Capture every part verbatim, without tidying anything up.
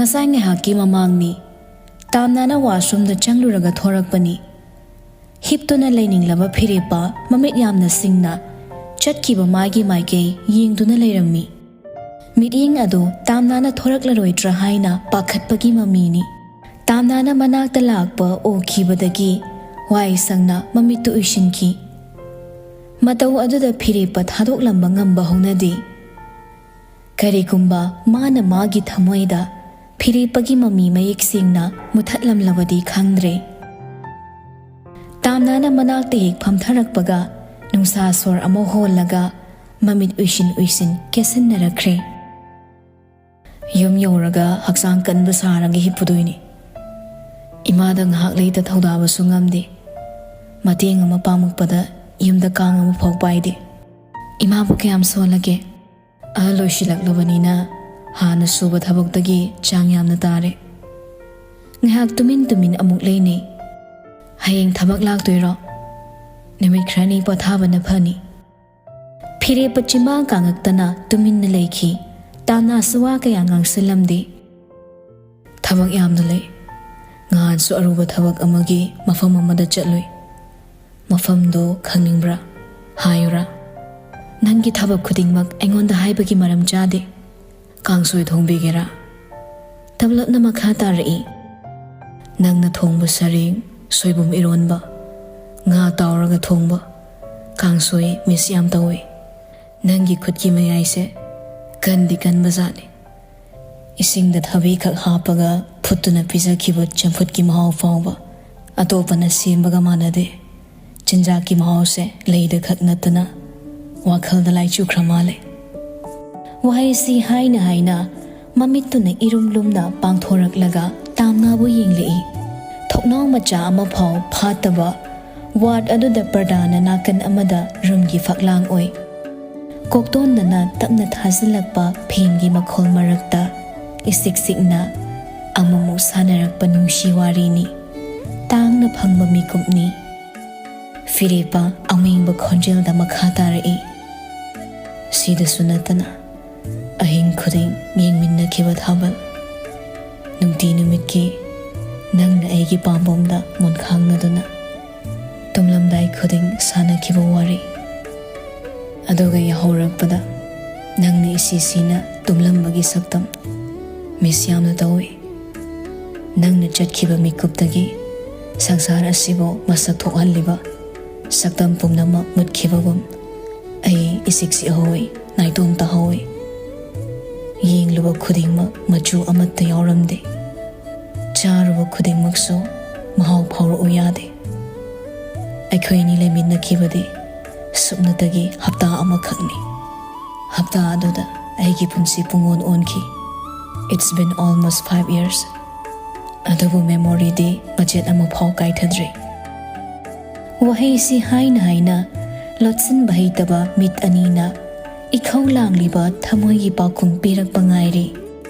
ꯉꯁꯥꯏ ꯉꯥꯏꯍꯥꯛꯀꯤ ꯃꯃꯥꯡꯅꯤ꯫ ꯇꯥꯝꯅꯥꯅ ꯋꯥꯁꯔꯨꯝꯗ ꯆꯪꯂꯨꯔꯒ ꯊꯣꯔꯛꯄꯅꯤ꯫ ꯍꯤꯞꯇꯨꯅ ꯂꯩꯅꯤꯡꯂꯕ ꯐꯤꯔꯦꯞꯄ ꯃꯃꯤꯠ ꯌꯥꯝꯅ ꯁꯤꯡꯅ ꯆꯠꯈꯤꯕ ꯃꯥꯒꯤ ꯃꯥꯏꯀꯩ ꯌꯦꯡꯗꯨꯅ ꯂꯩꯔꯝꯃꯤ꯫ ꯃꯤꯠꯌꯦꯡ ꯑꯗꯨ ꯇꯥꯝꯅꯥꯅ ꯊꯣꯔꯛꯂꯔꯣꯏꯗ꯭ꯔꯥ ꯍꯥꯏꯅ ꯄꯥꯈꯠꯄꯒꯤ ꯃꯃꯤꯅꯤ꯫ ꯇꯥꯝꯅꯥꯅ ꯃꯅꯥꯛꯇ ꯂꯥꯛꯄ ꯎꯈꯤꯕꯗꯒꯤ ꯋꯥꯏ ꯁꯪꯅ ꯃꯃꯤꯠꯇꯨ ꯎꯏꯁꯤꯟꯈꯤ꯫ ꯃꯇꯧ ꯑꯗꯨꯗ ꯐꯤꯔꯦꯞꯄ ꯊꯥꯗꯣꯛꯂꯝꯕ ꯉꯝꯕ ꯍꯧꯅꯗꯦ꯫ ꯀꯔꯤꯒꯨꯝꯕ ꯃꯥꯅ ꯃꯥꯒꯤ ꯊꯃꯣꯏꯗ ꯐꯤꯔꯦꯞꯄꯒꯤ ꯃꯃꯤ ꯃꯌꯦꯛ ꯁꯦꯡꯅ ꯃꯨꯊꯠꯂꯝꯂꯕꯗꯤ ꯈꯪꯗ꯭ꯔꯦ꯫ ꯇꯥꯝꯅꯥꯅ ꯃꯅꯥꯛꯇ ꯍꯦꯛ ꯐꯝꯊꯔꯛꯄꯒ ꯅꯨꯡꯁꯥ ꯁꯣꯔ ꯑꯃ ꯍꯣꯜꯂꯒ ꯃꯃꯤꯠ ꯎꯏꯁꯤꯟ ꯎꯏꯁꯤꯟ ꯀꯦꯁꯤꯟꯅꯔꯛꯈ꯭ꯔꯦ꯫ ꯌꯨꯝ ꯌꯧꯔꯒ ꯍꯛꯆꯥꯡ ꯀꯟꯕ ꯁꯥꯔꯒ ꯍꯤꯞꯄꯨꯗꯣꯏꯅꯤ꯫ ꯏꯃꯥꯗ ꯉꯥꯏꯍꯥꯛ ꯂꯩꯇ ꯊꯧꯗꯥꯕꯁꯨ ꯉꯝꯗꯦ꯫ ꯃꯇꯦꯡ ꯑꯃ ꯄꯥꯝꯃꯛꯄꯗ ꯌꯨꯝꯗ ꯀꯥꯡ ꯑꯃ ꯐꯥꯎ ꯄꯥꯏꯗꯦ꯫ ꯏꯃꯥꯕꯨ ꯀꯌꯥꯝ ꯁꯣꯜꯂꯒꯦ? ꯑꯍꯜ ꯑꯣꯏꯁꯤꯜꯂꯛꯂꯕꯅꯤꯅ ꯍꯥꯟꯅ ꯁꯨꯕ ꯊꯕꯛꯇꯒꯤ ꯆꯥꯡ ꯌꯥꯝꯅ ꯇꯥꯔꯦ꯫ ꯉꯥꯏꯍꯥꯛ ꯇꯨꯃꯤꯟ ꯇꯨꯃꯤꯟ ꯑꯃꯨꯛ ꯂꯩꯅꯩ꯫ "ꯍꯌꯦꯡ ꯊꯕꯛ ꯂꯥꯛꯇꯣꯏꯔꯣ? ꯅꯨꯃꯤꯠ ꯈꯔꯅꯤ ꯄꯣꯊꯥꯕꯅ ꯐꯅꯤ꯫" ꯐꯤꯔꯦꯞꯄ ꯆꯤꯝꯕꯥꯡ ꯀꯥꯡꯉꯛꯇꯅ ꯇꯨꯃꯤꯟꯅ ꯂꯩꯈꯤ꯫ ꯇꯥꯝꯅꯥꯁꯨ ꯋꯥ ꯀꯌꯥ ꯉꯥꯡꯁꯤꯜꯂꯝꯗꯦ꯫ "ꯊꯕꯛ ꯌꯥꯝꯅ ꯂꯩ꯫ ꯉꯍꯥꯟꯁꯨ ꯑꯔꯨꯕ ꯊꯕꯛ ꯑꯃꯒꯤ ꯃꯐꯝ ꯑꯃꯗ ꯆꯠꯂꯨꯏ꯫ ꯃꯐꯝꯗꯣ ꯈꯪꯅꯤꯡꯕ꯭ꯔꯥ? ꯍꯥꯏꯌꯨꯔꯥ?" "ꯅꯪꯒꯤ ꯊꯕꯛ ꯈꯨꯗꯤꯡꯃꯛ ꯑꯩꯉꯣꯟꯗ ꯍꯥꯏꯕꯒꯤ ꯃꯔꯝ ꯆꯥꯗꯦ꯫ ꯀꯥꯡꯁꯣꯏ ꯊꯣꯡꯕꯤꯒꯦꯔꯥ?" ꯇꯞꯂꯞꯅ ꯃꯈꯥ ꯇꯥꯔꯛꯏ꯫ "ꯅꯪꯅ ꯊꯣꯡꯕ ꯁꯔꯦꯡ, ꯁꯣꯏꯕꯨꯝ ꯏꯔꯣꯟꯕ, ꯉꯥ ꯇꯥꯎꯔꯒ ꯊꯣꯡꯕ, ꯀꯥꯡꯁꯣꯏ ꯃꯤꯁ ꯌꯥꯝ ꯇꯧꯏ꯫ ꯅꯪꯒꯤ ꯈꯨꯠꯀꯤ ꯃꯌꯥꯏꯁꯦ ꯀꯟꯗꯤ ꯀꯟꯕꯖꯥꯠꯅꯤ꯫ ꯏꯁꯤꯡꯗ ꯊꯕꯤꯈꯛ ꯍꯥꯞꯄꯒ ꯐꯨꯠꯇꯨꯅ ꯄꯤꯖꯈꯤꯕ ꯆꯝꯐꯨꯠꯀꯤ ꯃꯍꯥꯎ ꯐꯥꯎꯕ ꯑꯇꯣꯞꯄꯅ ꯁꯦꯝꯕꯒ ꯃꯥꯟꯅꯗꯦ꯫ ꯆꯤꯟꯖꯥꯛꯀꯤ ꯃꯍꯥꯎꯁꯦ ꯂꯩꯗ ꯈꯛ ꯅꯠꯇꯅ ꯋꯥꯈꯜꯗ ꯂꯥꯏꯆꯨꯈ꯭ꯔ ꯃꯥꯜꯂꯦ꯫" ꯋꯥꯍꯩꯁꯤ ꯍꯥꯏꯅ ꯍꯥꯏꯅ ꯃꯃꯤꯠꯇꯨꯅ ꯏꯔꯨꯝ ꯂꯨꯝꯅ ꯄꯥꯡꯊꯣꯔꯛꯂꯒ ꯇꯥꯝꯅꯥꯕꯨ ꯌꯦꯡꯂꯛꯏ꯫ ꯊꯣꯡꯅꯥꯎ ꯃꯆꯥ ꯑꯃꯐꯥꯎ ꯐꯥꯠꯇꯕ ꯋꯥꯔꯗ ꯑꯗꯨꯗ ꯄꯔꯗꯥꯅ ꯅꯥꯀꯟ ꯑꯃꯗ ꯔꯨꯝꯒꯤ ꯐꯛꯂꯥꯡ ꯑꯣꯏ꯫ ꯀꯣꯛꯇꯣꯟꯗꯅ ꯇꯞꯅ ꯊꯥꯖꯤꯜꯂꯛꯄ ꯐꯦꯟꯒꯤ ꯃꯈꯣꯜ ꯃꯔꯛꯇ ꯏꯁꯤꯛ ꯁꯤꯛꯅ ꯑꯃꯨꯛꯃꯨꯛ ꯁꯥꯟꯅꯔꯛꯄ ꯅꯨꯡꯁꯤ ꯋꯥꯔꯤꯅꯤ꯫ ꯇꯥꯡꯅ ꯐꯪꯕ ꯃꯤꯀꯨꯞꯅꯤ꯫ ꯐꯤꯔꯦꯞꯄ ꯑꯃꯦꯡꯕ ꯈꯣꯟꯖꯦꯜꯗ ꯃꯈꯥ ꯇꯥꯔꯛꯏ꯫ "ꯁꯤꯗꯁꯨ ꯅꯠꯇꯅ ꯑꯍꯤꯡ ꯈꯨꯗꯤꯡ ꯌꯦꯡꯃꯤꯟꯅꯈꯤꯕ ꯊꯥꯕꯜ, ꯅꯨꯡꯇꯤ ꯅꯨꯃꯤꯠꯀꯤ ꯅꯪꯅ ꯑꯩꯒꯤ ꯄꯥꯝꯕꯣꯝꯗ ꯃꯨꯟꯈꯥꯡꯅꯗꯨꯅ ꯇꯨꯝꯂꯝꯗꯥꯏ ꯈꯨꯗꯤꯡ ꯁꯥꯟꯅꯈꯤꯕ ꯋꯥꯔꯤ꯫ ꯑꯗꯨꯒ ꯌꯥꯍꯧꯔꯛꯄꯗ ꯅꯪꯅ ꯏꯁꯤ ꯁꯤꯅ ꯇꯨꯝꯂꯝꯕꯒꯤ ꯁꯛꯇꯝ ꯃꯤꯁ ꯌꯥꯝꯅ ꯇꯧꯏ꯫ ꯅꯪꯅ ꯆꯠꯈꯤꯕ ꯃꯤꯀꯨꯞꯇꯒꯤ ꯁꯪꯁꯥꯔ ꯑꯁꯤꯕꯨ ꯃꯁꯛ ꯊꯣꯛꯍꯜꯂꯤꯕ ꯁꯛꯇꯝ ꯄꯨꯝꯅꯃꯛ ꯃꯨꯠꯈꯤꯕꯒꯨꯝ ꯑꯩ ꯏꯁꯤꯛ ꯁꯤꯛꯍꯧꯏ, ꯅꯥꯏꯇꯣꯝ ꯇꯥꯍꯧꯏ꯫ ꯌꯦꯡꯂꯨꯕ ꯈꯨꯗꯤꯡꯃꯛ ꯃꯆꯨ ꯑꯃꯠꯇ ꯌꯥꯎꯔꯝꯗꯦ꯫ ꯆꯥꯔꯨꯕ ꯈꯨꯗꯤꯡꯃꯛꯁꯨ ꯃꯍꯥꯎ ꯐꯥꯎꯔꯛꯎ ꯌꯥꯗꯦ꯫ ꯑꯩꯈꯣꯏ ꯑꯅꯤ ꯂꯩꯃꯤꯟꯅꯈꯤꯕꯗꯤ ꯁꯨꯞꯅꯇꯒꯤ ꯍꯞꯇꯥ ꯑꯃꯈꯛꯅꯤ꯫ ꯍꯞꯇꯥ ꯑꯗꯨꯗ ꯑꯩꯒꯤ ꯄꯨꯟꯁꯤ ꯄꯨꯡꯑꯣꯟ ꯑꯣꯟꯈꯤ꯫ It's been almost five years. ꯑꯗꯨꯕꯨ ꯃꯦꯃꯣꯔꯤꯗꯤ ꯃꯆꯦꯠ ꯑꯃꯐꯥꯎ ꯀꯥꯏꯊꯗ꯭ꯔꯤ꯫ ꯋꯥꯍꯩꯁꯤ ꯍꯥꯏꯅ ꯍꯥꯏꯅ ꯂꯣꯠꯁꯤꯟꯕ ꯍꯩꯇꯕ ꯃꯤꯠ ꯑꯅꯤꯅ ꯏꯈꯧ ꯂꯥꯡꯂꯤꯕ ꯊꯃꯣꯏꯒꯤ ꯄꯥꯎꯈꯨꯝ ꯄꯤꯔꯛꯄ ꯉꯥꯏꯔꯤ꯫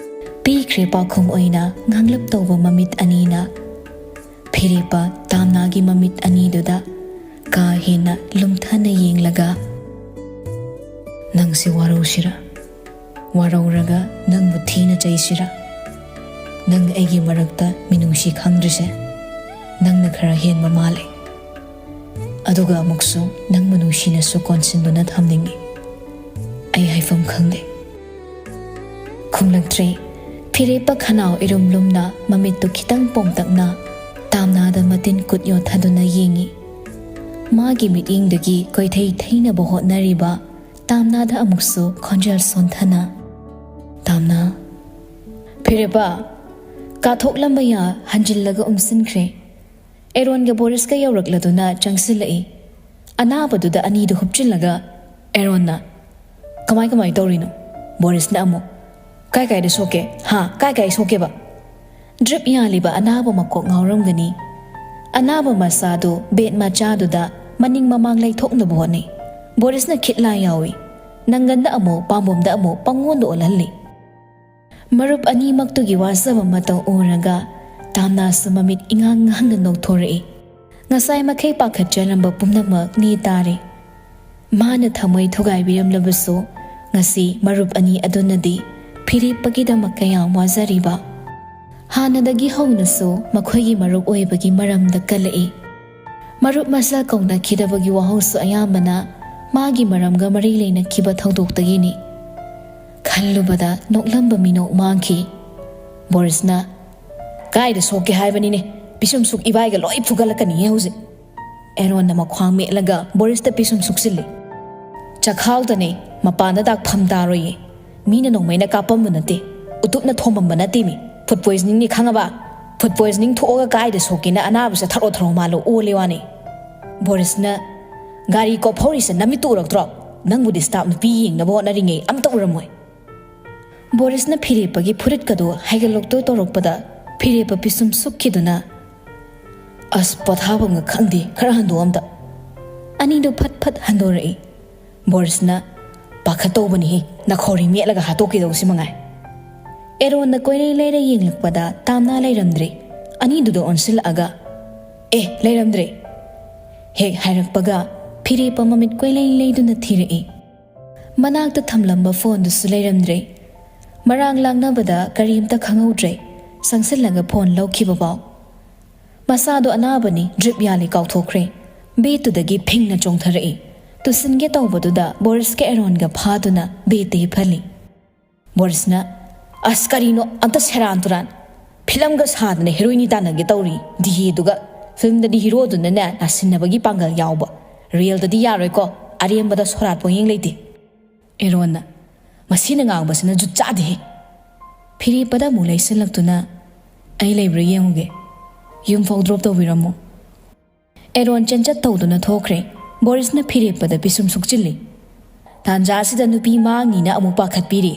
ꯄꯤꯈ꯭ꯔꯦ ꯄꯥꯎꯈꯨꯝ ꯑꯣꯏꯅ ꯉꯥꯡꯂꯞ ꯇꯧꯕ ꯃꯃꯤꯠ ꯑꯅꯤꯅ꯫ ꯐꯤꯔꯦꯞꯄ ꯇꯥꯝꯅꯥꯒꯤ ꯃꯃꯤꯠ ꯑꯅꯤꯗꯨꯗ ꯀꯥ ꯍꯦꯟꯅ ꯂꯨꯝꯊꯅ ꯌꯦꯡꯂꯒ, "ꯅꯪꯁꯤ ꯋꯥꯔꯧꯁꯤꯔꯥ? ꯋꯥꯔꯧꯔꯒ ꯅꯪꯕꯨ ꯊꯤꯅ ꯆꯩꯁꯤꯔꯥ? ꯅꯪ ꯑꯩꯒꯤ ꯃꯔꯛꯇ ꯃꯤꯅꯨꯡꯁꯤ ꯈꯪꯗ꯭ꯔꯤꯁꯦ ꯅꯪꯅ ꯈꯔ ꯍꯦꯟꯕ ꯃꯥꯜꯂꯦ꯫ ꯑꯗꯨꯒ ꯑꯃꯨꯛꯁꯨ ꯅꯪꯕꯨ ꯅꯨꯡꯁꯤꯅꯁꯨ ꯀꯣꯟꯁꯤꯟꯗꯨꯅ ꯊꯝꯅꯤꯡꯏ꯫ ꯑꯩ ꯍꯥꯏꯐꯝ ꯈꯪꯗꯦ꯫" ꯈꯨꯝꯂꯛꯇ꯭ꯔꯦ꯫ ꯐꯤꯔꯦꯞꯄ ꯈꯅꯥꯎ ꯏꯔꯨꯝ ꯂꯨꯝꯅ ꯃꯃꯤꯠꯇꯨ ꯈꯤꯇꯪ ꯄꯣꯝꯇꯛꯅ ꯇꯥꯝꯅꯥꯗ ꯃꯇꯤꯟ ꯀꯨꯠ ꯌꯣꯠꯊꯗꯨꯅ ꯌꯦꯡꯏ꯫ ꯃꯥꯒꯤ ꯃꯤꯠꯌꯦꯡꯗꯒꯤ ꯀꯣꯏꯊꯩ ꯊꯩꯅꯕ ꯍꯣꯠꯅꯔꯤꯕ ꯇꯥꯝꯅꯥꯗ ꯑꯃꯨꯛꯁꯨ ꯈꯣꯟꯖꯦꯜ ꯁꯣꯟꯊꯅ, "ꯇꯥꯝꯅꯥ꯫" ꯐꯤꯔꯦꯞꯄ ꯀꯥꯊꯣꯛꯂꯝꯕ ꯌꯥ ꯍꯟꯖꯤꯜꯂꯒ ꯎꯝꯁꯤꯟꯈ꯭ꯔꯦ꯫ ꯑꯦꯔꯣꯟꯒ ꯕꯣꯔꯤꯁꯀ ꯌꯧꯔꯛꯂꯗꯨꯅ ꯆꯪꯁꯤꯜꯂꯛꯏ꯫ ꯑꯅꯥꯕꯗꯨꯗ ꯑꯅꯤꯗꯨ ꯍꯨꯞꯆꯤꯜꯂꯒ ꯑꯦꯔꯣꯟꯅ, "ꯀꯃꯥꯏ ꯀꯃꯥꯏ ꯇꯧꯔꯤꯅꯣ?" ꯕꯣꯔꯤꯁꯅ ꯑꯃꯨꯛ, "ꯀꯥꯏ ꯀꯥꯏꯗ ꯁꯣꯛꯀꯦ? ꯍꯥ? ꯀꯥꯏ ꯀꯥꯏ ꯁꯣꯛꯀꯦꯕ?" ꯗ꯭ꯔꯤꯞ ꯌꯥꯜꯂꯤꯕ ꯑꯅꯥꯕ ꯃꯀꯣꯛ ꯉꯥꯎꯔꯝꯒꯅꯤ꯫ ꯑꯅꯥꯕ ꯃꯆꯥꯗꯨ ꯕꯦꯗ ꯃꯆꯥꯗꯨꯗ ꯃꯅꯤꯡ ꯃꯃꯥꯡ ꯂꯩꯊꯣꯛꯅꯕ ꯍꯣꯠꯅꯩ꯫ ꯕꯣꯔꯤꯁꯅ ꯈꯤꯠ ꯂꯥ ꯌꯥꯎꯏ꯫ ꯅꯪꯒꯟꯗ ꯑꯃꯨꯛ, ꯄꯥꯝꯕꯣꯝꯗ ꯑꯃꯨꯛ ꯄꯪꯑꯣꯟꯗ ꯑꯣꯜꯍꯜꯂꯤ꯫ ꯃꯔꯨꯞ ꯑꯅꯤꯃꯛꯇꯨꯒꯤ ꯋꯥꯖꯕ ꯃꯇꯧ ꯎꯔꯒ ꯇꯥꯝꯅꯥꯁꯨ ꯃꯃꯤꯠ ꯏꯉꯥꯡ ꯉꯥꯡꯅ ꯅꯣꯛꯊꯣꯔꯛꯏ꯫ ꯉꯁꯥꯏ ꯃꯈꯩ ꯄꯥꯈꯠꯆꯔꯝꯕ ꯄꯨꯝꯅꯃꯛ ꯅꯦ ꯇꯥꯔꯦ꯫ ꯃꯥꯅ ꯊꯃꯣꯏ ꯊꯨꯒꯥꯏꯕꯤꯔꯝꯂꯕꯁꯨ ꯉꯁꯤ ꯃꯔꯨꯞ ꯑꯅꯤ ꯑꯗꯨꯅꯗꯤ ꯐꯤꯔꯦꯞꯄꯒꯤꯗꯃꯛ ꯀꯌꯥꯝ ꯋꯥꯖꯔꯤꯕ꯫ ꯍꯥꯟꯅꯗꯒꯤ ꯍꯧꯅꯁꯨ ꯃꯈꯣꯏꯒꯤ ꯃꯔꯨꯞ ꯑꯣꯏꯕꯒꯤ ꯃꯔꯝꯗ ꯀꯜꯂꯛꯏ꯫ ꯃꯔꯨꯞ ꯃꯁꯛ ꯀꯧꯅꯈꯤꯗꯕꯒꯤ ꯋꯥꯍꯧꯁꯨ ꯑꯌꯥꯝꯕꯅ ꯃꯥꯒꯤ ꯃꯔꯝꯒ ꯃꯔꯤ ꯂꯩꯅꯈꯤꯕ ꯊꯧꯗꯣꯛꯇꯒꯤꯅꯤ꯫ ꯈꯜꯂꯨꯕꯗ ꯅꯣꯛꯂꯝꯕ ꯃꯤꯅꯣꯛ ꯃꯥꯡꯈꯤ꯫ ꯕꯣꯔꯤꯁꯅ, "ꯀꯥꯏꯗ ꯁꯣꯛꯀꯦ ꯍꯥꯏꯕꯅꯤꯅꯦ? ꯄꯤꯁꯨꯝ ꯁꯨꯛ ꯏꯕꯥꯏꯒ ꯂꯣꯏ ꯐꯨꯒꯠꯂꯛꯀꯅꯤꯍꯦ ꯍꯧꯖꯤꯛ"꯫ ꯑꯦꯔꯣꯟꯅ ꯃꯈ꯭ꯋꯥꯡ ꯃꯦꯠꯂꯒ ꯕꯣꯔꯤꯁꯇ ꯄꯤꯁꯨꯝ ꯁꯨꯛꯆꯤꯜꯂꯤ꯫ "ꯆꯈꯥꯎꯗꯅꯦ, ꯃꯄꯥꯟꯗ ꯗꯥꯛꯐꯝ ꯇꯥꯔꯣꯏꯌꯦ꯫ ꯃꯤꯅ ꯅꯣꯡꯃꯩꯅ ꯀꯥꯞꯄꯝꯕ ꯅꯠꯇꯦ, ꯎꯇꯨꯞꯅ ꯊꯣꯝꯃꯝꯕ ꯅꯠꯇꯦ ꯃꯤ꯫ ꯐꯨꯗ ꯄꯣꯏꯖꯅꯤꯡꯅꯤ ꯈꯪꯉꯕ? ꯐꯨꯗ ꯄꯣꯏꯖꯅꯤꯡ ꯊꯣꯛꯑꯒ ꯀꯥꯏꯗ ꯁꯣꯛꯀꯦꯅ ꯑꯅꯥꯕꯁꯦ ꯊꯔꯣ ꯊꯔꯣ ꯃꯥꯜꯂꯣ ꯑꯣꯜꯂꯦ ꯋꯥꯅꯤ"꯫ ꯕꯣꯔꯤꯁꯅ, "ꯒꯥꯔꯤ ꯀꯣꯞꯐꯧꯔꯤꯁꯦ ꯅꯃꯤꯠꯇꯨ ꯎꯔꯛꯇ꯭ꯔꯣ? ꯅꯪꯕꯨ ꯗꯤꯁꯇꯥꯔꯕ ꯅꯨꯄꯤ ꯌꯦꯡꯅꯕ ꯍꯣꯠꯅꯔꯤꯉꯩ ꯑꯝꯇ ꯎꯔꯝꯃꯣꯏ"꯫ ꯕꯣꯔꯤꯁꯅ ꯐꯤꯔꯦꯞꯄꯒꯤ ꯐꯨꯔꯤꯠꯀꯗꯨ ꯍꯥꯏꯒꯠꯂꯛꯇꯣꯏ ꯇꯧꯔꯛꯄꯗ ꯐꯤꯔꯦꯞꯄ ꯄꯤꯁꯨꯝ ꯁꯨꯛꯈꯤꯗꯨꯅ, "ꯑꯁ, ꯄꯣꯊꯥꯐꯝꯒ ꯈꯪꯗꯦ, ꯈꯔ ꯍꯟꯗꯣꯛ ꯑꯝꯇ"꯫ ꯑꯅꯤꯗꯨ ꯐꯠ ꯐꯠ ꯍꯟꯗꯣꯔꯛꯏ꯫ ꯕꯣꯔꯤꯁꯅ, "ꯄꯥꯈꯠꯇꯧꯕꯅꯤꯍꯦ, ꯅꯈꯧꯔꯤ ꯃꯦꯠꯂꯒ ꯍꯥꯠꯇꯣꯛꯀꯦ ꯇꯧꯁꯤ ꯃꯉꯥꯏ"꯫ ꯑꯦꯔꯣꯟꯅ ꯀꯣꯏꯂꯩ ꯂꯩꯔ ꯌꯦꯡꯂꯛꯄꯗ ꯇꯥꯝꯅꯥ ꯂꯩꯔꯝꯗ꯭ꯔꯦ꯫ ꯑꯅꯤꯗꯨꯗ ꯑꯣꯟꯁꯤꯜꯂꯛꯑꯒ, "ꯑꯦ, ꯂꯩꯔꯝꯗ꯭ꯔꯦ!" ꯍꯦꯛ ꯍꯥꯏꯔꯛꯄꯒ ꯐꯤꯔꯦꯞꯄ ꯃꯃꯤꯠ ꯀꯣꯏꯂꯩ ꯂꯩꯗꯨꯅ ꯊꯤꯔꯛꯏ꯫ ꯃꯅꯥꯛꯇ ꯊꯝꯂꯝꯕ ꯐꯣꯟꯗꯨꯁꯨ ꯂꯩꯔꯝꯗ꯭ꯔꯦ꯫ ꯃꯔꯥꯡ ꯂꯥꯡꯅꯕꯗ ꯀꯔꯤꯝꯇ ꯈꯪꯍꯧꯗ꯭ꯔꯦ, ꯆꯪꯁꯤꯜꯂꯒ ꯐꯣꯟ ꯂꯧꯈꯤꯕꯐꯥꯎ꯫ ꯃꯁꯥꯗꯣ ꯑꯅꯥꯕꯅꯤ, ꯗ꯭ꯔꯤꯞ ꯌꯥꯜꯂꯤ ꯀꯥꯎꯊꯣꯛꯈ꯭ꯔꯦ꯫ ꯕꯦꯗꯇꯨꯗꯒꯤ ꯐꯤꯡꯅ ꯆꯣꯡꯊꯔꯛꯏ꯫ ꯇꯨꯁꯤꯟꯒꯦ ꯇꯧꯕꯗꯨꯗ ꯕꯣꯔꯤꯁꯀ ꯑꯦꯔꯣꯟꯒ ꯐꯥꯗꯨꯅ ꯕꯦꯗꯇ ꯍꯤꯞꯍꯜꯂꯤ꯫ ꯕꯣꯔꯤꯁꯅ, "ꯑꯁ, ꯀꯔꯤꯅꯣ? ꯑꯝꯇ ꯁꯦꯔꯥꯟ ꯇꯨꯔꯥꯟ! ꯐꯤꯂꯝꯒ ꯁꯥꯗꯅ ꯍꯦꯔꯣꯏꯅꯤ ꯇꯥꯟꯅꯒꯦ ꯇꯧꯔꯤ, ꯗꯤꯍꯦꯗꯨꯒ꯫ ꯐꯤꯂꯝꯗꯗꯤ ꯍꯤꯔꯣꯗꯨꯅꯅꯦ ꯅꯥꯁꯤꯟꯅꯕꯒꯤ ꯄꯥꯡꯒꯜ ꯌꯥꯎꯕ꯫ ꯔꯤꯌꯦꯜꯗꯗꯤ ꯌꯥꯔꯣꯏꯀꯣ, ꯑꯔꯦꯝꯕꯗ ꯁꯣꯔꯥꯠ ꯄꯣꯌꯦꯡ ꯂꯩꯇꯦ"꯫ ꯑꯦꯔꯣꯟꯅ, "ꯃꯁꯤꯅ ꯉꯥꯡꯕꯁꯤꯅ ꯖꯨꯠ ꯆꯥꯗꯦꯍꯦ"꯫ ꯐꯤꯔꯦꯞꯄꯗ ꯑꯃꯨꯛ ꯂꯩꯁꯤꯜꯂꯛꯇꯨꯅ, "ꯑꯩ ꯂꯩꯕ꯭ꯔꯥ ꯌꯦꯡꯉꯨꯒꯦ꯫ ꯌꯨꯝꯐꯥꯎ ꯗ꯭ꯔꯣꯞ ꯇꯧꯕꯤꯔꯝꯃꯣ"꯫ ꯑꯦꯔꯣꯟ ꯆꯦꯟꯆꯠ ꯇꯧꯗꯨꯅ ꯊꯣꯛꯈ꯭ꯔꯦ꯫ ꯕꯣꯔꯤꯁꯅ ꯐꯤꯔꯦꯞꯄꯗ ꯄꯤꯁꯨꯝ ꯁꯨꯛꯆꯤꯜꯂꯤ꯫ "ꯇꯥꯟꯖꯥꯁꯤꯗ ꯅꯨꯄꯤ ꯃꯥꯡꯅꯤꯅ ꯑꯃꯨꯛ ꯄꯥꯈꯠꯄꯤꯔꯤ꯫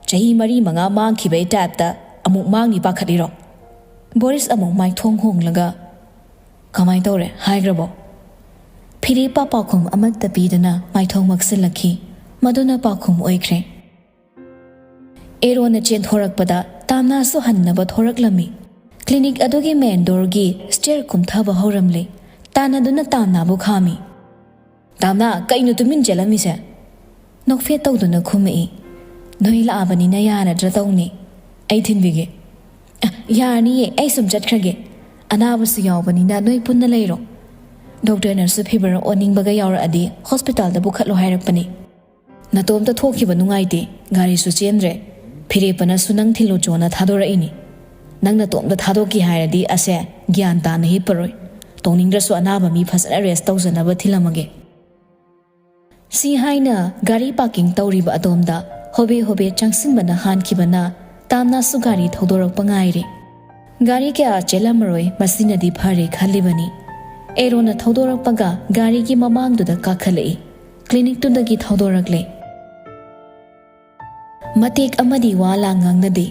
ꯆꯍꯤ ꯃꯔꯤ ꯃꯉꯥ ꯃꯥꯡꯈꯤꯕꯩ ꯇꯥꯏꯞꯇ ꯑꯃꯨꯛ ꯃꯥꯡꯅꯤ ꯄꯥꯈꯠꯂꯤꯔꯣ?" ꯕꯣꯔꯤꯁ ꯑꯃꯨꯛ ꯃꯥꯏꯊꯣꯡ ꯍꯣꯡꯂꯒ, "ꯀꯃꯥꯏ ꯇꯧꯔꯦ? ꯍꯥꯏꯈ꯭ꯔꯕꯣ?" ꯐꯤꯔꯦꯞꯄ ꯄꯥꯎꯈꯨꯝ ꯑꯃꯠꯇ ꯄꯤꯗꯅ ꯃꯥꯏꯊꯣꯡ ꯃꯛꯁꯤꯜꯂꯛꯈꯤ꯫ ꯃꯗꯨꯅ ꯄꯥꯎꯈꯨꯝ ꯑꯣꯏꯈ꯭ꯔꯦ꯫ ꯑꯦꯔꯣꯅ ꯆꯦꯟꯊꯣꯔꯛꯄꯗ ꯇꯥꯝꯅꯥꯁꯨ ꯍꯟꯅꯕ ꯊꯣꯔꯛꯂꯝꯃꯤ꯫ ꯀ꯭ꯂꯤꯅꯤꯛ ꯑꯗꯨꯒꯤ ꯃꯦꯟ ꯗꯣꯔꯒꯤ ꯁ꯭ꯇꯦꯌꯔ ꯀꯨꯝꯊꯕ ꯍꯧꯔꯝꯂꯦ꯫ ꯇꯥꯟꯅꯗꯨꯅ ꯇꯥꯝꯅꯥꯕꯨ ꯈꯥꯝꯃꯤ꯫ "ꯇꯥꯝꯅꯥ, ꯀꯩꯅꯣ ꯇꯨꯃꯤꯟ ꯆꯦꯜꯂꯝꯃꯤꯁꯦ?" ꯅꯣꯛꯐꯦꯠ ꯇꯧꯗꯨꯅ ꯈꯨꯝꯃꯛꯏ꯫ "ꯅꯣꯏ ꯂꯥꯛꯑꯕꯅꯤꯅ ꯌꯥꯔꯗ꯭ꯔꯥ ꯇꯧꯅꯤ꯫ ꯑꯩ ꯊꯤꯟꯕꯤꯒꯦ"꯫ ꯌꯥꯔꯅꯤꯌꯦ, ꯑꯩ ꯁꯨꯝ ꯆꯠꯈ꯭ꯔꯒꯦ꯫ ꯑꯅꯥꯕꯁꯨ ꯌꯥꯎꯕꯅꯤꯅ ꯅꯣꯏ ꯄꯨꯟꯅ ꯂꯩꯔꯣ꯫ ꯗꯣꯛꯇꯔꯅꯁꯨ ꯐꯤꯚꯔ ꯑꯣꯟꯅꯤꯡꯕꯒ ꯌꯥꯎꯔꯛꯑꯗꯤ ꯍꯣꯁꯄꯤꯇꯥꯜꯗ ꯄꯨꯈꯠꯂꯣ ꯍꯥꯏꯔꯛꯄꯅꯤ꯫ ꯅꯇꯣꯝꯇ ꯊꯣꯛꯈꯤꯕ ꯅꯨꯡꯉꯥꯏꯇꯦ, ꯒꯥꯔꯤꯁꯨ ꯆꯦꯟꯗ꯭ꯔꯦ꯫ ꯐꯤꯔꯦꯞꯄꯅꯁꯨ ꯅꯪ ꯊꯤꯜꯂꯨ ꯆꯣꯅ ꯊꯥꯗꯣꯔꯛꯏꯅꯤ꯫ ꯅꯪ ꯅꯇꯣꯝꯇ ꯊꯥꯗꯣꯛꯀꯦ ꯍꯥꯏꯔꯗꯤ ꯑꯁꯦ ꯒ꯭ꯌꯥꯟ ꯇꯥꯅ ꯍꯤꯞꯄꯔꯣꯏ꯫ ꯇꯣꯡꯅꯤꯡꯗ꯭ꯔꯁꯨ ꯑꯅꯥꯕ ꯃꯤ ꯐꯖꯅ ꯔꯦꯁ ꯇꯧꯖꯅꯕ ꯊꯤꯜꯂꯝꯃꯒꯦ꯫ ꯁꯤ ꯍꯥꯏꯅ ꯒꯥꯔꯤ ꯄꯥꯔꯀꯤꯡ ꯇꯧꯔꯤꯕ ꯑꯗꯣꯝꯗ ꯍꯣꯕꯦ ꯍꯣꯕꯦ ꯆꯪꯁꯤꯟꯕꯅ ꯍꯥꯟꯈꯤꯕꯅ ꯇꯥꯝꯅꯥꯁꯨ ꯒꯥꯔꯤ ꯊꯧꯗꯣꯔꯛꯄ ꯉꯥꯏꯔꯤ꯫ ꯒꯥꯔꯤ ꯀꯌꯥ ꯆꯦꯜꯂꯝꯃꯔꯣꯏ, ꯃꯁꯤꯅꯗꯤ ꯐꯔꯦ ꯈꯜꯂꯤꯕꯅꯤ꯫ ꯑꯦꯔꯣꯅ ꯊꯧꯗꯣꯔꯛꯄꯒ ꯒꯥꯔꯤꯒꯤ ꯃꯃꯥꯡꯗꯨꯗ ꯀꯥꯈꯠꯂꯛꯏ꯫ ꯀ꯭ꯂꯤꯅꯤꯛꯇꯨꯗꯒꯤ ꯊꯧꯗꯣꯔꯛꯂꯦ꯫ ꯃꯇꯦꯛ ꯑꯃꯗꯤ ꯋꯥ ꯂꯥꯡ ꯉꯥꯡꯅꯗꯦ꯫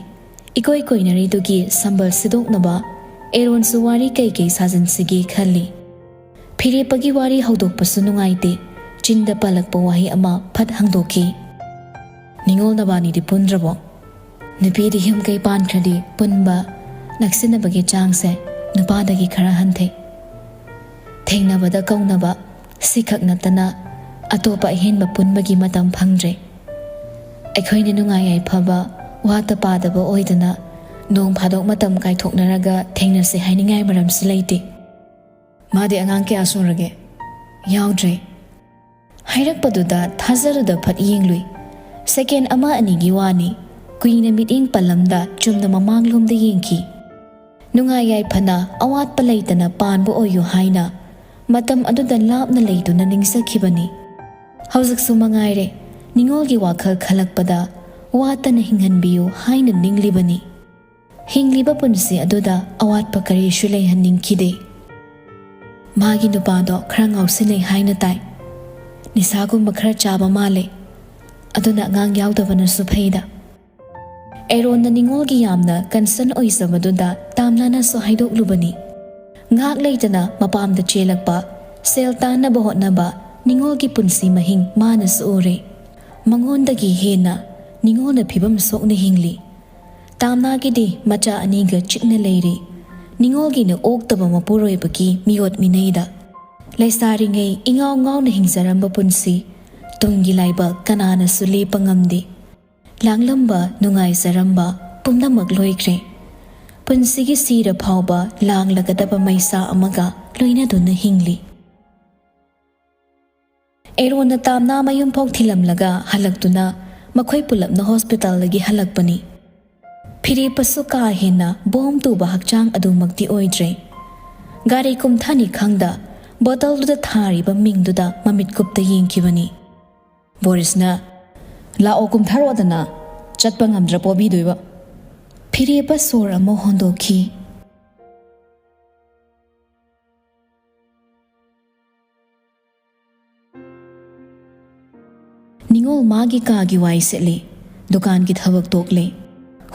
ꯏꯀꯣꯏ ꯀꯣꯏꯅꯔꯤꯗꯨꯒꯤ ꯁꯝꯕꯜ ꯁꯤꯗꯣꯛꯅꯕ ꯑꯦꯔꯣꯟꯁꯨ ꯋꯥꯔꯤ ꯀꯩ ꯀꯩ ꯁꯥꯖꯤꯟꯁꯤꯒꯦ ꯈꯜꯂꯤ꯫ ꯐꯤꯔꯦꯞꯄꯒꯤ ꯋꯥꯔꯤ ꯍꯧꯗꯣꯛꯄꯁꯨ ꯅꯨꯡꯉꯥꯏꯇꯦ꯫ ꯆꯤꯟꯗ ꯄꯜꯂꯛꯄ ꯋꯥꯍꯩ ꯑꯃ ꯐꯠ ꯍꯪꯗꯣꯛꯈꯤ꯫ "ꯅꯤꯉꯣꯜ ꯅꯕꯥꯅꯤꯗꯤ ꯄꯨꯟꯗ꯭ꯔꯕꯣ?" ꯅꯨꯄꯤꯗꯤ ꯌꯨꯝ ꯀꯩ ꯄꯥꯟꯈ꯭ꯔꯗꯤ ꯄꯨꯟꯕ, ꯅꯛꯁꯤꯟꯅꯕꯒꯤ ꯆꯥꯡꯁꯦ ꯅꯨꯄꯥꯗꯒꯤ ꯈꯔ ꯍꯟꯊꯩ꯫ ꯊꯦꯡꯅꯕꯗ ꯀꯧꯅꯕ, ꯁꯤꯈꯛ ꯅꯠꯇꯅ ꯑꯇꯣꯞꯄ ꯑꯍꯦꯟꯕ ꯄꯨꯟꯕꯒꯤ ꯃꯇꯝ ꯐꯪꯗ꯭ꯔꯦ꯫ ꯑꯩꯈꯣꯏꯅ ꯅꯨꯡꯉꯥꯏ ꯌꯥꯏꯐꯕ, ꯋꯥꯠꯇ ꯄꯥꯗꯕ ꯑꯣꯏꯗꯅ ꯅꯣꯡ ꯐꯥꯗꯣꯛ ꯃꯇꯝ ꯀꯥꯏꯊꯣꯛꯅꯔꯒ ꯊꯦꯡꯅꯁꯦ ꯍꯥꯏꯅꯤꯡꯉꯥꯏ ꯃꯔꯝꯁꯨ ꯂꯩꯇꯦ꯫ "ꯃꯥꯗꯤ ꯑꯉꯥꯡ ꯀꯌꯥ ꯁꯨꯔꯒꯦ?" "ꯌꯥꯎꯗ꯭ꯔꯦ꯫" ꯍꯥꯏꯔꯛꯄꯗꯨꯗ ꯊꯥꯖꯔꯨꯗ ꯐꯠ ꯌꯦꯡꯂꯨꯏ꯫ ꯁꯦꯀꯦꯟ ꯑꯃ ꯑꯅꯤꯒꯤ ꯋꯥꯅꯤ꯫ ꯀꯨꯏꯅ ꯃꯤꯠꯌꯦꯡ ꯄꯜꯂꯝꯗ ꯆꯨꯝꯅ ꯃꯃꯥꯡꯂꯣꯝꯗ ꯌꯦꯡꯈꯤ꯫ ꯅꯨꯡꯉꯥꯏ ꯌꯥꯏꯐꯅ ꯑꯋꯥꯠꯄ ꯂꯩꯇꯅ ꯄꯥꯟꯕ ꯑꯣꯏꯌꯨ ꯍꯥꯏꯅ ꯃꯇꯝ ꯑꯗꯨꯗ ꯂꯥꯞꯅ ꯂꯩꯗꯨꯅ ꯅꯤꯡꯖꯈꯤꯕꯅꯤ꯫ ꯍꯧꯖꯤꯛꯁꯨ ꯃꯉꯥꯏꯔꯦ, ꯅꯤꯉꯣꯜꯒꯤ ꯋꯥꯈꯜ ꯈꯜꯂꯛꯄꯗ ꯋꯥꯠꯇꯅ ꯍꯤꯡꯍꯟꯕꯤꯌꯨ ꯍꯥꯏꯅ ꯅꯤꯡꯂꯤꯕꯅꯤ꯫ ꯍꯤꯡꯂꯤꯕ ꯄꯨꯟꯁꯤ ꯑꯗꯨꯗ ꯑꯋꯥꯠꯄ ꯀꯔꯤꯁꯨ ꯂꯩꯍꯟꯅꯤꯡꯈꯤꯗꯦ꯫ "ꯃꯥꯒꯤ ꯅꯨꯄꯥꯗꯣ ꯈꯔ ꯉꯥꯎꯁꯤꯟꯅꯩ ꯍꯥꯏꯅ ꯇꯥꯏ꯫ ꯅꯤꯁꯥꯒꯨꯝꯕ ꯈꯔ ꯆꯥꯕ ꯃꯥꯜꯂꯦ꯫ ꯑꯗꯨꯅ ꯑꯉꯥꯡ ꯌꯥꯎꯗꯕꯅꯁꯨ ꯐꯩꯗ꯫" ꯑꯦꯔꯣꯟꯅ ꯅꯤꯉꯣꯜꯒꯤ ꯌꯥꯝꯅ ꯀꯟꯁꯔꯟ ꯑꯣꯏꯖꯕꯗꯨꯗ ꯇꯥꯝꯅꯥꯅꯁꯨ ꯍꯥꯏꯗꯣꯛꯂꯨꯕꯅꯤ꯫ ꯉꯥꯛ ꯂꯩꯇꯅ ꯃꯄꯥꯝꯗ ꯆꯦꯜꯂꯛꯄ, ꯁꯦꯜ ꯇꯥꯟꯅꯕ ꯍꯣꯠꯅꯕ, ꯅꯤꯉꯣꯜꯒꯤ ꯄꯨꯟꯁꯤ ꯃꯍꯤꯡ ꯃꯥꯅꯁꯨ ꯎꯔꯦ꯫ ꯃꯉꯣꯟꯗꯒꯤ ꯍꯦꯟꯅ ꯅꯤꯉꯣꯜꯅ ꯐꯤꯕꯝ ꯁꯣꯛꯅ ꯍꯤꯡꯂꯤ꯫ ꯇꯥꯝꯅꯥꯒꯤꯗꯤ ꯃꯆꯥ ꯑꯅꯤꯒ ꯆꯤꯛꯅ ꯂꯩꯔꯤ꯫ ꯅꯤꯉꯣꯜꯒꯤꯅ ꯑꯣꯛꯇꯕ ꯃꯄꯨꯔꯣꯏꯕꯒꯤ ꯃꯤꯑꯣꯠ ꯃꯤꯅꯩꯗ꯫ ꯂꯩꯁꯥꯔꯤꯉꯩ ꯏꯉꯥꯎ ꯉꯥꯎꯅ ꯍꯤꯡꯖꯔꯝꯕ ꯄꯨꯟꯁꯤ, ꯇꯨꯡꯒꯤ ꯂꯥꯏꯕꯛ ꯀꯅꯥꯅꯁꯨ ꯂꯦꯞꯄ ꯉꯝꯗꯦ꯫ ꯂꯥꯡꯂꯝꯕ, ꯅꯨꯡꯉꯥꯏꯖꯔꯝꯕ ꯄꯨꯝꯅꯃꯛ ꯂꯣꯏꯈ꯭ꯔꯦ꯫ ꯄꯨꯟꯁꯤꯒꯤ ꯁꯤꯔ ꯐꯥꯎꯕ ꯂꯥꯡꯂꯒꯗꯕ ꯃꯩꯁꯥ ꯑꯃꯒ ꯂꯣꯏꯅꯗꯨꯅ ꯍꯤꯡꯂꯤ꯫ ꯑꯦꯔꯣꯟꯅ ꯇꯥꯝꯅꯥ ꯃꯌꯨꯝ ꯐꯥꯎ ꯊꯤꯜꯂꯝꯂꯒ ꯍꯜꯂꯛꯇꯨꯅ ꯃꯈꯣꯏ ꯄꯨꯂꯞꯅ ꯍꯣꯁꯄꯤꯇꯥꯜꯗꯒꯤ ꯍꯜꯂꯛꯄꯅꯤ꯫ ꯐꯤꯔꯦꯞꯄꯁꯨ ꯀꯥ ꯍꯦꯟꯅ ꯕꯣꯝ ꯇꯨꯕ ꯍꯛꯆꯥꯡ ꯑꯗꯨꯃꯛꯇꯤ ꯑꯣꯏꯗ꯭ꯔꯦ꯫ ꯒꯥꯔꯤ ꯀꯨꯝꯊꯅꯤ ꯈꯪꯗ ꯕꯣꯇꯜꯗꯨꯗ ꯊꯥꯔꯤꯕ ꯃꯤꯡꯗꯨꯗ ꯃꯃꯤꯠ ꯀꯨꯞꯇ ꯌꯦꯡꯈꯤꯕꯅꯤ꯫ ꯕꯣꯔꯤꯁꯅ, "ꯂꯥꯛꯑꯣ, ꯀꯨꯝꯊꯔꯛꯑꯣꯗꯅ, ꯆꯠꯄ ꯉꯝꯗ꯭ꯔ ꯄꯣꯕꯤꯗꯣꯏꯕ?" ꯐꯤꯔꯦꯞꯄ ꯁꯣꯔ ꯑꯃ ꯍꯣꯟꯗꯣꯛꯈꯤ꯫ ꯅꯤꯉꯣꯜ ꯃꯥꯒꯤ ꯀꯥꯒꯤ ꯋꯥꯏ ꯁꯤꯠꯂꯤ, ꯗꯨꯀꯥꯟꯒꯤ ꯊꯕꯛ ꯇꯣꯛꯂꯦ,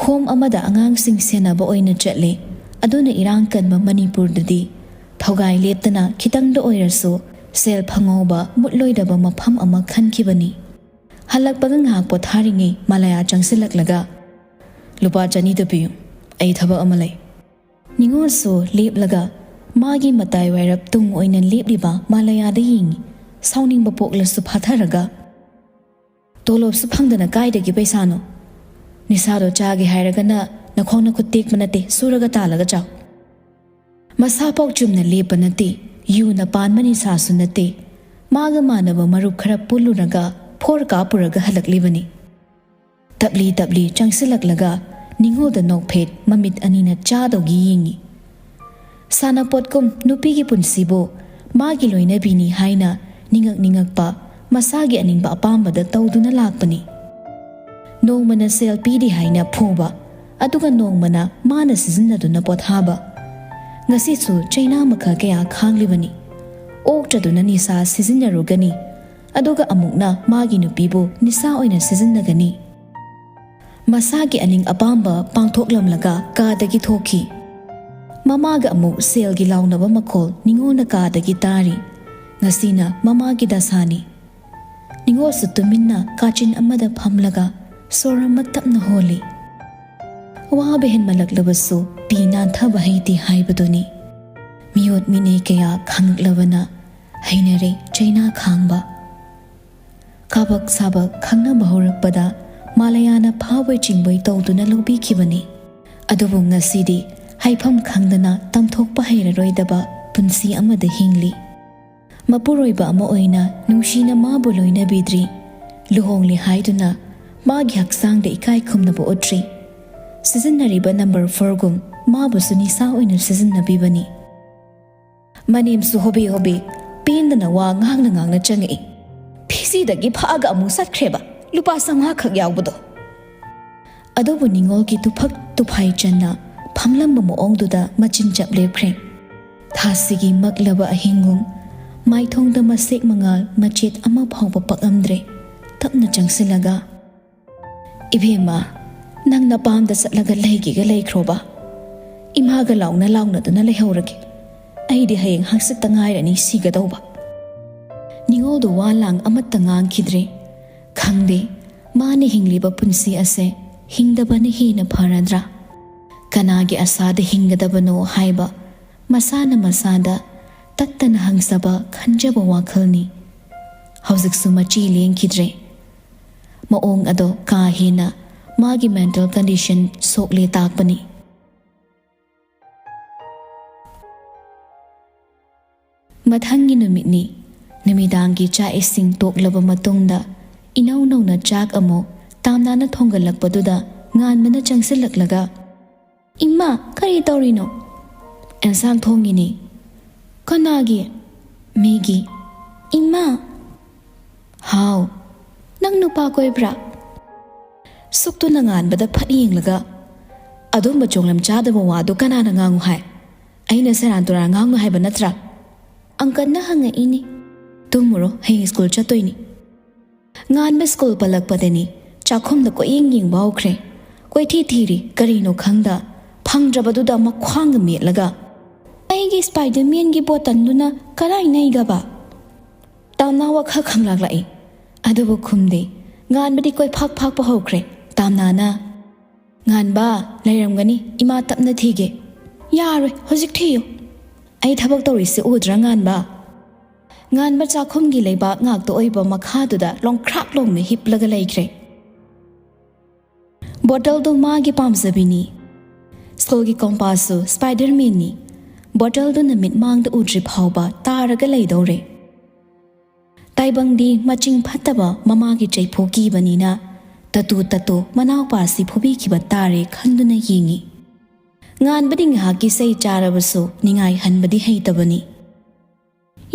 ꯍꯣꯝ ꯑꯃꯗ ꯑꯉꯥꯡꯁꯤꯡ ꯁꯦꯟꯅꯕ ꯑꯣꯏꯅ ꯆꯠꯂꯦ꯫ ꯑꯗꯨꯅ ꯏꯔꯥꯡ ꯀꯟꯕ ꯃꯅꯤꯄꯨꯔꯗꯗꯤ ꯊꯧꯒꯥꯏ ꯂꯦꯞꯇꯅ ꯈꯤꯇꯪꯗ ꯑꯣꯏꯔꯁꯨ ꯁꯦꯜ ꯐꯪꯍꯧꯕ ꯃꯨꯠꯂꯣꯏꯗꯕ ꯃꯐꯝ ꯑꯃ ꯈꯟꯈꯤꯕꯅꯤ꯫ ꯍꯜꯂꯛꯄꯒ ꯉꯥꯏꯍꯥꯛ ꯄꯣꯊꯥꯔꯤꯉꯩ ꯃꯥꯂꯌꯥ ꯆꯪꯁꯤꯜꯂꯛꯂꯒ, "ꯂꯨꯄꯥ ꯆꯅꯤꯗ ꯄꯤꯌꯨ, ꯑꯩ ꯊꯕꯛ ꯑꯃ ꯂꯩ"꯫ ꯅꯤꯉꯣꯜꯁꯨ ꯂꯦꯞꯂꯒ ꯃꯥꯒꯤ ꯃꯇꯥꯏ ꯋꯥꯏꯔꯞ ꯇꯨꯡ ꯑꯣꯏꯅ ꯂꯦꯞꯂꯤꯕ ꯃꯥꯂꯌꯥꯗ ꯌꯦꯡꯉꯤ꯫ ꯁꯥꯎꯅꯤꯡꯕ ꯄꯣꯛꯂꯁꯨ ꯐꯥꯊꯔꯒ, "ꯇꯣꯂꯣꯞꯁꯨ ꯐꯪꯗꯅ ꯀꯥꯏꯗꯒꯤ ꯄꯩꯁꯥꯅꯣ? ꯅꯤꯁꯥꯗꯣ ꯆꯥꯒꯦ ꯍꯥꯏꯔꯒꯅ ꯅꯈꯣꯡ ꯅꯈꯨꯠ ꯇꯦꯛꯄ ꯅꯠꯇꯦ, ꯁꯨꯔꯒ ꯇꯥꯜꯂꯒ ꯆꯥꯎ"꯫ ꯃꯁꯥꯐꯥꯎ ꯆꯨꯝꯅ ꯂꯦꯞꯄ ꯅꯠꯇꯦ, ꯌꯨꯅ ꯄꯥꯟꯕ ꯅꯤꯁꯥꯁꯨ ꯅꯠꯇꯦ꯫ ꯃꯥꯒ ꯃꯥꯟꯅꯕ ꯃꯔꯨꯞ ꯈꯔ ꯄꯨꯜꯂꯨꯔꯒ ꯐꯣꯔ ꯀꯥꯞꯄꯨꯔꯒ ꯍꯜꯂꯛꯂꯤꯕꯅꯤ꯫ ꯇꯞꯂꯤ ꯇꯞꯂꯤ ꯆꯪꯁꯤꯜꯂꯛꯂꯒ ꯅꯤꯉꯣꯜꯗ ꯅꯣꯛꯐꯦꯠ ꯃꯃꯤꯠ ꯑꯅꯤꯅ ꯆꯥꯗꯧꯒꯤ ꯌꯦꯡꯉꯤ꯫ ꯁꯥꯟꯅꯄꯣꯠꯀꯨꯝ ꯅꯨꯄꯤꯒꯤ ꯄꯨꯟꯁꯤꯕꯨ ꯃꯥꯒꯤ ꯂꯣꯏꯅꯕꯤꯅꯤ ꯍꯥꯏꯅ ꯅꯤꯡꯉꯛ ꯅꯤꯡꯉꯛꯄ, ꯃꯁꯥꯒꯤ ꯑꯅꯤꯡꯕ ꯑꯄꯥꯝꯕꯗ ꯇꯧꯗꯨꯅ ꯂꯥꯛꯄꯅꯤ꯫ ꯅꯣꯡꯃꯅ ꯁꯦꯜ ꯄꯤꯔꯤ ꯍꯥꯏꯅ ꯐꯨꯕ, ꯑꯗꯨꯒ ꯅꯣꯡꯃꯅ ꯃꯥꯅ ꯁꯤꯖꯤꯟꯅꯗꯨꯅ ꯄꯣꯊꯥꯕ꯫ ꯉꯁꯤꯁꯨ ꯆꯩꯅꯥ ꯃꯈꯜ ꯀꯌꯥ ꯈꯥꯡꯂꯤꯕꯅꯤ꯫ ꯑꯣꯛꯇ꯭ꯔꯗꯨꯅ ꯅꯤꯁꯥ ꯁꯤꯖꯤꯟꯅꯔꯨꯒꯅꯤ, ꯑꯗꯨꯒ ꯑꯃꯨꯛꯅ ꯃꯥꯒꯤ ꯅꯨꯄꯤꯕꯨ ꯅꯤꯁꯥ ꯑꯣꯏꯅ ꯁꯤꯖꯤꯟꯅꯒꯅꯤ꯫ ꯃꯁꯥꯒꯤ ꯑꯅꯤꯡ ꯑꯄꯥꯝꯕ ꯄꯥꯡꯊꯣꯛꯂꯝꯂꯒ ꯀꯥꯗꯒꯤ ꯊꯣꯛꯈꯤ꯫ ꯃꯃꯥꯒ ꯑꯃꯨꯛ ꯁꯦꯜꯒꯤ ꯂꯥꯎꯅꯕ ꯃꯈꯣꯜ ꯅꯤꯉꯣꯜꯅ ꯀꯥꯗꯒꯤ ꯇꯥꯔꯤ꯫ ꯉꯁꯤꯅ ꯃꯃꯥꯒꯤ ꯗꯁꯥꯅꯤ꯫ ꯅꯤꯉꯣꯜꯁꯨ ꯇꯨꯃꯤꯟꯅ ꯀꯥꯆꯤꯟ ꯑꯃꯗ ꯐꯝꯂꯒ ꯁꯣꯔ ꯑꯃ ꯇꯞꯅ ꯍꯣꯜꯂꯤ꯫ ꯋꯥꯕ ꯍꯦꯟꯃꯜꯂꯛꯂꯕꯁꯨ ꯄꯤ ꯅꯥꯟꯊꯕ ꯍꯩꯇꯦ ꯍꯥꯏꯕꯗꯨꯅꯤ꯫ ꯃꯤꯑꯣꯠ ꯃꯤꯅꯩ ꯀꯌꯥ ꯈꯪꯂꯛꯂꯕꯅ ꯍꯩꯅꯔꯦ ꯆꯩꯅꯥ ꯈꯥꯡꯕ꯫ ꯀꯥꯕꯛ ꯁꯥꯕꯛ ꯈꯪꯅꯕ ꯍꯧꯔꯛꯄꯗ ꯃꯥꯂꯌꯥꯅ ꯐꯥꯕꯣꯏ ꯆꯤꯡꯕꯣꯏ ꯇꯧꯗꯨꯅ ꯂꯧꯕꯤꯈꯤꯕꯅꯤ꯫ ꯑꯗꯨꯕꯨ ꯉꯁꯤꯗꯤ ꯍꯥꯏꯐꯝ ꯈꯪꯗꯅ ꯇꯝꯊꯣꯛꯄ ꯍꯩꯔꯔꯣꯏꯗꯕ ꯄꯨꯟꯁꯤ ꯑꯃꯗ ꯍꯤꯡꯂꯤ꯫ ꯃꯄꯨꯔꯣꯏꯕ ꯑꯃ ꯑꯣꯏꯅ ꯅꯨꯡꯁꯤꯅ ꯃꯥꯕꯨ ꯂꯣꯏꯅꯕꯤꯗ꯭ꯔꯤ꯫ ꯂꯨꯍꯣꯡꯂꯦ ꯍꯥꯏꯗꯨꯅ ꯃꯥꯒꯤ ꯍꯛꯆꯥꯡꯗ ꯏꯀꯥꯏ ꯈꯨꯝꯅꯕ ꯎꯠꯇ꯭ꯔꯤ꯫ ꯁꯤꯖꯤꯟꯅꯔꯤꯕ ꯅꯝꯕꯔ ꯐꯣꯔꯒꯨꯝ ꯃꯥꯕꯨꯁꯨ ꯅꯤꯁꯥ ꯑꯣꯏꯅ ꯁꯤꯖꯤꯟꯅꯕꯤꯕꯅꯤ꯫ ꯃꯅꯦꯝꯁꯨ ꯍꯣꯕꯦ ꯍꯣꯕꯦ ꯄꯦꯟꯗꯅ ꯋꯥ ꯉꯥꯡꯅ ꯉꯥꯡꯅ ꯆꯪꯉꯛꯏ꯫ ꯐꯤꯖꯤꯗꯒꯤ ꯐꯛꯑꯒ ꯑꯃꯨꯛ ꯆꯠꯈ꯭ꯔꯦꯕ, ꯂꯨꯄꯥ ꯆꯥꯝꯃꯉꯥ ꯈꯛ ꯌꯥꯎꯕꯗꯣ꯫ ꯑꯗꯨꯕꯨ ꯅꯤꯉꯣꯜꯒꯤ ꯇꯨꯐꯛ ꯇꯨꯐꯥꯏ ꯆꯟꯅ ꯐꯝꯂꯝꯕ ꯃꯑꯣꯡꯗꯨꯗ ꯃꯆꯤꯟ ꯆꯞ ꯂꯦꯞꯈ꯭ꯔꯦ꯫ ꯊꯥꯁꯤꯒꯤ ꯃꯛꯂꯕ ꯑꯍꯤꯡꯒꯨꯝ ꯃꯥꯏꯊꯣꯡꯗ ꯃꯁꯦꯛ ꯃꯉꯥꯜ ꯃꯆꯦꯠ ꯑꯃ ꯐꯥꯎꯕ ꯄꯛꯂꯝꯗ꯭ꯔꯦ꯫ ꯇꯞꯅ ꯆꯪꯁꯤꯜꯂꯒ, "ꯏꯕꯦꯝꯃ, ꯅꯪ ꯅꯄꯥꯝꯗ ꯆꯠꯂꯒ ꯂꯩꯒꯦꯒ ꯂꯩꯈ꯭ꯔꯣꯕ꯫ ꯏꯃꯥꯒ ꯂꯥꯎꯅ ꯂꯥꯎꯅꯗꯨꯅ ꯂꯩꯍꯧꯔꯒꯦ꯫ ꯑꯩꯗꯤ ꯍꯌꯦꯡ ꯍꯪꯆꯤꯠꯇ ꯉꯥꯏꯔꯅꯤ ꯁꯤꯒꯗꯧꯕ꯫" ꯅꯤꯉꯣꯜꯗꯣ ꯋꯥ ꯂꯥꯡ ꯑꯃꯠꯇ ꯉꯥꯡꯈꯤꯗ꯭ꯔꯦ꯫ ꯈꯪꯗꯦ, ꯃꯥꯅ ꯍꯤꯡꯂꯤꯕ ꯄꯨꯟꯁꯤ ꯑꯁꯦ ꯍꯤꯡꯗꯕꯅ ꯍꯦꯟꯅ ꯐꯔꯗ꯭ꯔꯥ? ꯀꯅꯥꯒꯤ ꯑꯁꯥꯗ ꯍꯤꯡꯒꯗꯕꯅꯣ ꯍꯥꯏꯕ ꯃꯁꯥꯅ ꯃꯁꯥꯗ ꯇꯠꯇꯅ ꯍꯪꯖꯕ, ꯈꯟꯖꯕ ꯋꯥꯈꯜꯅꯤ꯫ ꯍꯧꯖꯤꯛꯁꯨ ꯃꯆꯤ ꯂꯦꯡꯈꯤꯗ꯭ꯔꯦ꯫ ꯃꯑꯣꯡ ꯑꯗꯣ ꯀꯥ ꯍꯦꯟꯅ ꯃꯥꯒꯤ mental condition ꯁꯣꯛꯂꯦ ꯇꯥꯛꯄꯅꯤ꯫ ꯃꯊꯪꯒꯤ ꯅꯨꯃꯤꯠꯅꯤ꯫ ꯅꯨꯃꯤꯗꯥꯡꯒꯤ ꯆꯥꯛ ꯏꯁꯤꯡ ꯇꯣꯛꯂꯕ ꯃꯇꯨꯡꯗ ꯏꯅꯧ ꯅꯧꯅ ꯆꯥꯛ ꯑꯃꯨꯛ ꯇꯥꯝꯅꯥꯅ ꯊꯣꯡꯒꯠꯂꯛꯄꯗꯨꯗ ꯉꯥꯟꯕꯅ ꯆꯪꯁꯤꯜꯂꯛꯂꯒ, "ꯏꯃꯥ, ꯀꯔꯤ ꯇꯧꯔꯤꯅꯣ?" "ꯑꯦꯟꯁꯥꯡ ꯊꯣꯡꯉꯤꯅꯦ꯫" "ꯀꯅꯥꯒꯤ?" "ꯃꯤꯒꯤ꯫" "ꯏꯃꯥ!" "ꯍꯥꯎ?" "ꯅꯪ ꯅꯨꯄꯥ ꯀꯣꯏꯕ꯭ꯔꯥ?" ꯁꯨꯛꯇꯨꯅ ꯉꯥꯟꯕꯗ ꯐꯠ ꯌꯦꯡꯂꯒ, "ꯑꯗꯨꯝꯕ ꯆꯣꯡꯂꯝ ꯆꯥꯗꯕ ꯋꯥꯗꯨ ꯀꯅꯥꯅ ꯉꯥꯡꯉꯨ ꯍꯥꯏ? ꯑꯩꯅ ꯁꯦꯔꯥꯟ ꯇꯨꯔꯥꯟ ꯉꯥꯡꯅꯨ ꯍꯥꯏꯕ ꯅꯠꯇ꯭ꯔꯥ? ꯑꯪꯀꯜꯅ ꯍꯪꯉꯛꯏꯅꯤ꯫ ꯇꯨꯝꯃꯨꯔꯣ, ꯍꯌꯦꯡ ꯁ꯭ꯀꯨꯜ ꯆꯠꯇꯣꯏꯅꯤ꯫" ꯉꯥꯟꯕ ꯁ꯭ꯀꯨꯜ ꯄꯜꯂꯛꯄꯗꯅꯤ ꯆꯥꯛꯈꯨꯝꯗ ꯀꯣꯏꯌꯦꯡ ꯌꯦꯡꯕ ꯍꯧꯈ꯭ꯔꯦ꯫ ꯀꯣꯏꯊꯤ ꯊꯤꯔꯤ, ꯀꯔꯤꯅꯣ ꯈꯪꯗ꯫ ꯐꯪꯗ꯭ꯔꯕꯗꯨꯗ ꯃꯈ꯭ꯋꯥꯡꯒ ꯃꯦꯠꯂꯒ, "ꯑꯩꯒꯤ ꯁ꯭ꯄꯥꯏꯗꯔꯃꯦꯟꯒꯤ ꯕꯣꯇꯜꯗꯨꯅ ꯀꯗꯥꯏ ꯅꯩꯒꯕ?" ꯇꯥꯝꯅꯥ ꯋꯥꯈꯜ ꯈꯪꯂꯥꯛꯂꯛꯏ꯫ ꯑꯗꯨꯕꯨ ꯈꯨꯝꯗꯦ꯫ ꯉꯥꯟꯕꯗꯤ ꯀꯣꯏꯐꯥꯛ ꯐꯥꯛꯄ ꯍꯧꯈ꯭ꯔꯦ꯫ ꯇꯥꯝꯅꯥꯅ, "ꯉꯥꯟꯕ, ꯂꯩꯔꯝꯒꯅꯤ, ꯏꯃꯥ ꯇꯞꯅ ꯊꯤꯒꯦ꯫" "ꯌꯥꯔꯣꯏ, ꯍꯧꯖꯤꯛ ꯊꯤꯌꯨ꯫" "ꯑꯩ ꯊꯕꯛ ꯇꯧꯔꯤꯁꯦ ꯎꯗ꯭ꯔꯥ, ꯉꯥꯟꯕ?" ꯉꯥꯟꯕ ꯆꯥꯛꯈꯨꯝꯒꯤ ꯂꯩꯕꯥꯛ ꯉꯥꯛꯇ ꯑꯣꯏꯕ ꯃꯈꯥꯗꯨꯗ ꯂꯣꯡꯈ꯭ꯔꯥꯛ ꯂꯣꯡꯅ ꯍꯤꯞꯂꯒ ꯂꯩꯈ꯭ꯔꯦ꯫ ꯕꯣꯇꯜꯗꯨ ꯃꯥꯒꯤ ꯄꯥꯝꯖꯕꯤꯅꯤ꯫ ꯁ꯭ꯀꯨꯜꯒꯤ ꯀꯣꯝꯄꯥꯁꯁꯨ ꯁ꯭ꯄꯥꯏꯗꯔꯃꯦꯟꯅꯤ꯫ ꯕꯣꯇꯜꯗꯨꯅ ꯃꯤꯠꯃꯥꯡꯗ ꯎꯗ꯭ꯔꯤ ꯐꯥꯎꯕ ꯇꯥꯔꯒ ꯂꯩꯗꯧꯔꯦ꯫ ꯇꯥꯏꯕꯪꯗꯤ ꯃꯆꯤꯡ ꯐꯠꯇꯕ ꯃꯃꯥꯒꯤ ꯆꯩꯐꯨ ꯀꯤꯕꯅꯤꯅ ꯇꯇꯨ ꯇꯇꯨ ꯃꯅꯥꯎꯄꯥꯁꯤ ꯐꯨꯕꯤꯈꯤꯕ ꯇꯥꯔꯦ ꯈꯟꯗꯨꯅ ꯌꯦꯡꯉꯤ꯫ ꯉꯥꯟꯕꯗꯤ ꯉꯥꯏꯍꯥꯛꯀꯤ ꯆꯩ ꯆꯥꯔꯕꯁꯨ ꯅꯤꯡꯉꯥꯏ ꯍꯟꯕꯗꯤ ꯍꯩꯇꯕꯅꯤ꯫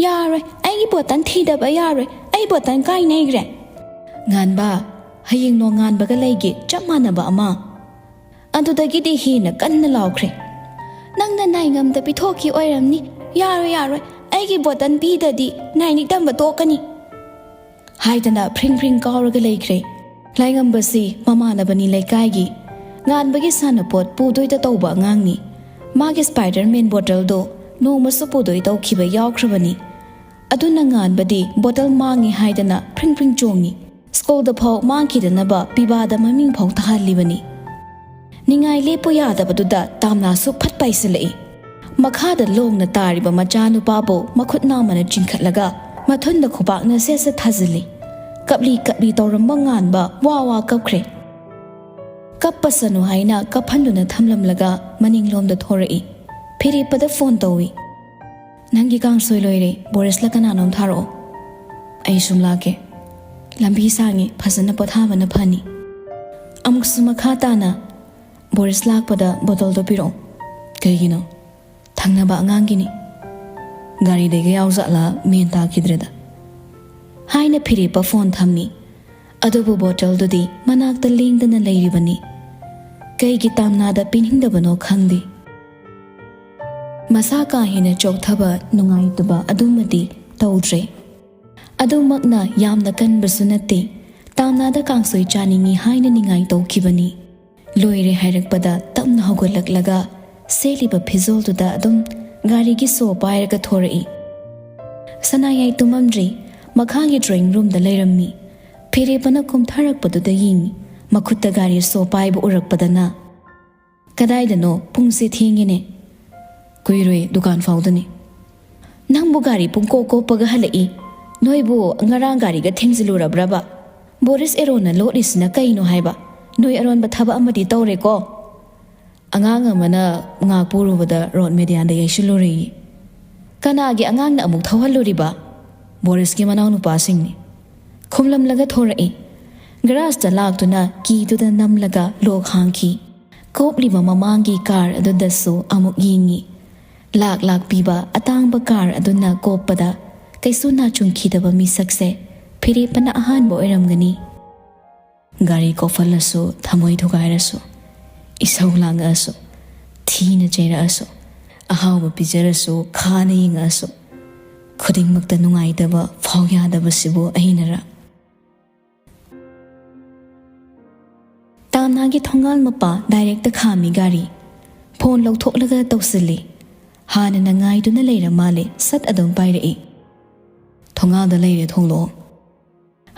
"ꯌꯥꯔꯣꯏ, ꯑꯩꯒꯤ ꯕꯣꯇꯜ ꯊꯤꯗꯕ ꯌꯥꯔꯣꯏ, ꯑꯩ ꯕꯣꯇꯜ ꯀꯥꯏ ꯅꯩꯈ꯭ꯔꯦ?" "ꯉꯥꯟꯕ, ꯍꯌꯦꯡ ꯅꯣꯡꯉꯥꯟꯕꯒ ꯂꯩꯒꯦ ꯆꯞ ꯃꯥꯟꯅꯕ ꯑꯃ꯫" ꯑꯗꯨꯗꯒꯤꯗꯤ ꯍꯦꯟꯅ ꯀꯟꯅ ꯂꯥꯎꯈ꯭ꯔꯦ꯫ "ꯅꯪꯅ ꯅꯥꯏꯉꯝꯗ ꯄꯤꯊꯣꯛꯈꯤ ꯑꯣꯏꯔꯝꯅꯤ꯫ ꯌꯥꯔꯣꯏ, ꯌꯥꯔꯣꯏ, ꯑꯩꯒꯤ ꯕꯣꯇꯜ ꯄꯤꯗꯗꯤ ꯅꯥꯏꯅꯤꯛ ꯇꯝꯕ ꯇꯣꯛꯀꯅꯤ," ꯍꯥꯏꯗꯅ ꯐ꯭ꯔꯤꯡ ꯐ꯭ꯔꯤꯡ ꯀꯥꯎꯔꯒ ꯂꯩꯈ꯭ꯔꯦ꯫ ꯂꯥꯏꯉꯝꯕꯁꯤ ꯃꯃꯥꯟꯅꯕꯅꯤ ꯂꯩꯀꯥꯏꯒꯤ꯫ ꯉꯥꯟꯕꯒꯤ ꯁꯥꯟꯅꯄꯣꯠ ꯄꯨꯗꯣꯏꯗ ꯇꯧꯕ ꯑꯉꯥꯡꯅꯤ꯫ ꯃꯥꯒꯤ ꯁ꯭ꯄꯥꯏꯗꯔꯃꯦꯟ ꯕꯣꯇꯜꯗꯣ ꯅꯣꯡꯃꯁꯨ ꯄꯨꯗꯣꯏ ꯇꯧꯈꯤꯕ ꯌꯥꯎꯈ꯭ꯔꯕꯅꯤ꯫ ꯑꯗꯨꯅ ꯉꯥꯟꯕꯗꯤ ꯕꯣꯇꯜ ꯃꯥꯡꯉꯤ ꯍꯥꯏꯗꯅ ꯐ꯭ꯔꯤꯡ ꯐ꯭ꯔꯤꯡ ꯆꯣꯡꯉꯤ꯫ ꯁ꯭ꯀꯨꯜꯗ ꯐꯥꯎ ꯃꯥꯡꯈꯤꯗꯅꯕ ꯄꯤꯕꯥꯗ ꯃꯃꯤꯡ ꯐꯥꯎ ꯊꯥꯍꯜꯂꯤꯕꯅꯤ꯫ ꯅꯤꯡꯉꯥꯏ ꯂꯦꯞꯄꯨ ꯌꯥꯗꯕꯗꯨꯗ ꯇꯥꯝꯅꯥꯁꯨ ꯐꯠ ꯄꯥꯏꯁꯤꯜꯂꯛꯏ꯫ ꯃꯈꯥꯗ ꯂꯣꯡꯅ ꯇꯥꯔꯤꯕ ꯃꯆꯥꯅꯨꯄꯥꯕꯨ ꯃꯈꯨꯠ ꯅꯥꯝꯃꯅ ꯆꯤꯡꯈꯠꯂꯒ ꯃꯊꯨꯟꯗ ꯈꯨꯕꯥꯛꯅ ꯁꯦꯠ ꯁꯦꯠ ꯊꯥꯖꯤꯜꯂꯤ꯫ ꯀꯞꯂꯤ ꯀꯞꯂꯤ ꯇꯧꯔꯝꯕ ꯉꯥꯟꯕ ꯋꯥ ꯋꯥ ꯀꯞꯈ꯭ꯔꯦ꯫ ꯀꯞꯄꯁꯅꯨ ꯍꯥꯏꯅ ꯀꯞꯍꯟꯗꯨꯅ ꯊꯝꯂꯝꯂꯒ ꯃꯅꯤꯡꯂꯣꯝꯗ ꯊꯣꯔꯛꯏ꯫ ꯐꯤꯔꯦꯞꯄꯗ ꯐꯣꯟ ꯇꯧꯏ꯫ "ꯅꯪꯒꯤ ꯀꯥꯡꯁꯣꯏ ꯂꯣꯏꯔꯦ, ꯕꯣꯔꯤꯁꯂ ꯀꯅꯥꯅꯣꯝ ꯊꯥꯔꯛꯑꯣ꯫ ꯑꯩ ꯁꯨꯝ ꯂꯥꯛꯀꯦ꯫ ꯂꯝꯕꯤ ꯁꯥꯡꯉꯤ, ꯐꯖꯅ ꯄꯣꯊꯥꯕꯅ ꯐꯅꯤ꯫" ꯑꯃꯨꯛꯁꯨ ꯃꯈꯥ ꯇꯥꯅ, "ꯕꯣꯔꯤꯁ ꯂꯥꯛꯄꯗ ꯕꯣꯇꯜꯗꯣ ꯄꯤꯔꯛꯑꯣ꯫" "ꯀꯩꯒꯤꯅꯣ?" "ꯊꯪꯅꯕ ꯑꯉꯥꯡꯒꯤꯅꯤ꯫ ꯒꯥꯔꯤꯗꯩꯒ ꯌꯥꯎꯖꯥꯠꯂ ꯃꯦꯟ ꯇꯥꯈꯤꯗ꯭ꯔꯦꯗ," ꯍꯥꯏꯅ ꯐꯤꯔꯦꯞꯄ ꯐꯣꯟ ꯊꯝꯃꯤ꯫ ꯑꯗꯨꯕꯨ ꯕꯣꯇꯜꯗꯨꯗꯤ ꯃꯅꯥꯛꯇ ꯂꯦꯡꯗꯅ ꯂꯩꯔꯤꯕꯅꯤ꯫ ꯀꯩꯒꯤ ꯇꯥꯝꯅꯥꯗ ꯄꯤꯅꯤꯡꯗꯕꯅꯣ ꯈꯪꯗꯦ꯫ ꯃꯁꯥ ꯀꯥ ꯍꯦꯟꯅ ꯆꯣꯛꯊꯕ, ꯅꯨꯡꯉꯥꯏꯇꯕ ꯑꯗꯨꯃꯗꯤ ꯇꯧꯗ꯭ꯔꯦ꯫ ꯑꯗꯨꯃꯛꯅ ꯌꯥꯝꯅ ꯀꯟꯕꯁꯨ ꯅꯠꯇꯦ꯫ ꯇꯥꯝꯅꯥꯗ ꯀꯥꯡꯁꯣꯏ ꯆꯥꯅꯤꯡꯏ ꯍꯥꯏꯅ ꯅꯤꯡꯉꯥꯏ ꯇꯧꯈꯤꯕꯅꯤ꯫ ꯂꯣꯏꯔꯦ ꯍꯥꯏꯔꯛꯄꯗ ꯇꯞꯅ ꯍꯧꯒꯠꯂꯛꯂꯒ ꯁꯦꯠꯂꯤꯕ ꯐꯤꯖꯣꯜꯗꯨꯗ ꯑꯗꯨꯝ ꯒꯥꯔꯤꯒꯤ ꯁꯣ ꯄꯥꯏꯔꯒ ꯊꯣꯔꯛꯏ꯫ ꯁꯅꯥꯌꯥꯏ ꯇꯨꯝꯃꯝꯗ꯭ꯔꯤ, ꯃꯈꯥꯒꯤ ꯗ꯭ꯔꯣꯌꯤꯡ ꯔꯨꯝꯗ ꯂꯩꯔꯝꯃꯤ꯫ ꯐꯤꯔꯦꯞꯄꯅ ꯀꯨꯝꯊꯔꯛꯄꯗꯨꯗ ꯌꯦꯡꯉꯤ꯫ ꯃꯈꯨꯠꯇ ꯒꯥꯔꯤ ꯁꯣ ꯄꯥꯏꯕ ꯎꯔꯛꯄꯗꯅ, "ꯀꯗꯥꯏꯗꯅꯣ? ꯄꯨꯡꯁꯦ ꯊꯦꯡꯉꯦꯅꯦ꯫" "ꯀꯨꯏꯔꯣꯏ, ꯗꯨꯀꯥꯟ ꯐꯥꯎꯗꯅꯤ꯫" "ꯅꯪꯕꯨ ꯒꯥꯔꯤ ꯄꯨꯡꯀꯣꯞ ꯀꯣꯞꯄꯒ ꯍꯜꯂꯛꯏ꯫ ꯅꯣꯏꯕꯨ ꯉꯔꯥꯡ ꯒꯥꯔꯤꯒ ꯊꯦꯡꯖꯤꯜꯂꯨꯔꯕ꯭ꯔꯕ? ꯕꯣꯔꯤꯁ ꯑꯦꯔꯣꯟꯅ ꯂꯣꯠꯂꯤꯁꯤꯅ ꯀꯩꯅꯣ ꯍꯥꯏꯕ? ꯅꯣꯏ ꯑꯔꯣꯟꯕ ꯊꯕꯛ ꯑꯃꯗꯤ ꯇꯧꯔꯦꯀꯣ?" "ꯑꯉꯥꯡ ꯑꯃꯅ ꯉꯥ ꯄꯨꯔꯨꯕꯗ ꯔꯣꯗ ꯃꯦꯗꯤꯌꯥꯗ ꯌꯩꯁꯤꯜꯂꯨꯔꯦ꯫" "ꯀꯅꯥꯒꯤ ꯑꯉꯥꯡꯅ ꯑꯃꯨꯛ ꯊꯧꯍꯜꯂꯨꯔꯤꯕ?" "ꯕꯣꯔꯤꯁꯀꯤ ꯃꯅꯥꯎꯅꯨꯄꯥꯁꯤꯡꯅꯤ꯫" ꯈꯨꯝꯂꯝꯂꯒ ꯊꯣꯔꯛꯏ꯫ ꯒꯔꯥꯖꯇ ꯂꯥꯛꯇꯨꯅ ꯀꯤꯗꯨꯗ ꯅꯝꯂꯒ ꯂꯣꯛ ꯍꯥꯡꯈꯤ꯫ ꯀꯣꯞꯂꯤꯕ ꯃꯃꯥꯡꯒꯤ ꯀꯥꯔ ꯑꯗꯨꯗꯁꯨ ꯑꯃꯨꯛ ꯌꯦꯡꯉꯤ꯫ ꯂꯥꯛ ꯂꯥꯛ ꯄꯤꯕ ꯑꯇꯥꯡꯕ ꯀꯥꯔ ꯑꯗꯨꯅ ꯀꯣꯞꯄꯗ ꯀꯩꯁꯨ ꯅꯥꯆꯨꯡꯈꯤꯗꯕ ꯃꯤꯁꯛꯁꯦ ꯐꯤꯔꯦꯞꯄꯅ ꯑꯍꯥꯟꯕ ꯑꯣꯏꯔꯝꯒꯅꯤ꯫ ꯒꯥꯔꯤ ꯀꯣꯐꯜꯂꯁꯨ, ꯊꯃꯣꯏ ꯊꯨꯒꯥꯏꯔꯁꯨ, ꯏꯁꯧ ꯂꯥꯡꯉꯛꯑꯁꯨ, ꯊꯤꯅ ꯆꯩꯔꯛꯑꯁꯨ, ꯑꯍꯥꯎꯕ ꯄꯤꯖꯔꯁꯨ, ꯈꯥꯅ ꯌꯦꯡꯉꯛꯑꯁꯨ, ꯈꯨꯗꯤꯡꯃꯛꯇ ꯅꯨꯡꯉꯥꯏꯇꯕ ꯐꯥꯎ ꯌꯥꯗꯕꯁꯤꯕꯨ ꯑꯩꯅꯔ? ꯇꯥꯝꯅꯥꯒꯤ ꯊꯣꯡꯒꯥꯜ ꯃꯄꯥ ꯗꯥꯏꯔꯦꯛꯇ ꯈꯥꯝꯃꯤ ꯒꯥꯔꯤ꯫ ꯐꯣꯟ ꯂꯧꯊꯣꯛꯂꯒ ꯇꯧꯁꯤꯜꯂꯤ꯫ ꯍꯥꯟꯅꯅ ꯉꯥꯏꯗꯨꯅ ꯂꯩꯔ ꯃꯥꯜꯂꯦ, ꯁꯠ ꯑꯗꯨꯝ ꯄꯥꯏꯔꯛꯏ꯫ "ꯊꯣꯡꯒꯥꯜꯗ ꯂꯩꯔꯦ, ꯊꯣꯛꯂꯛꯑꯣ꯫"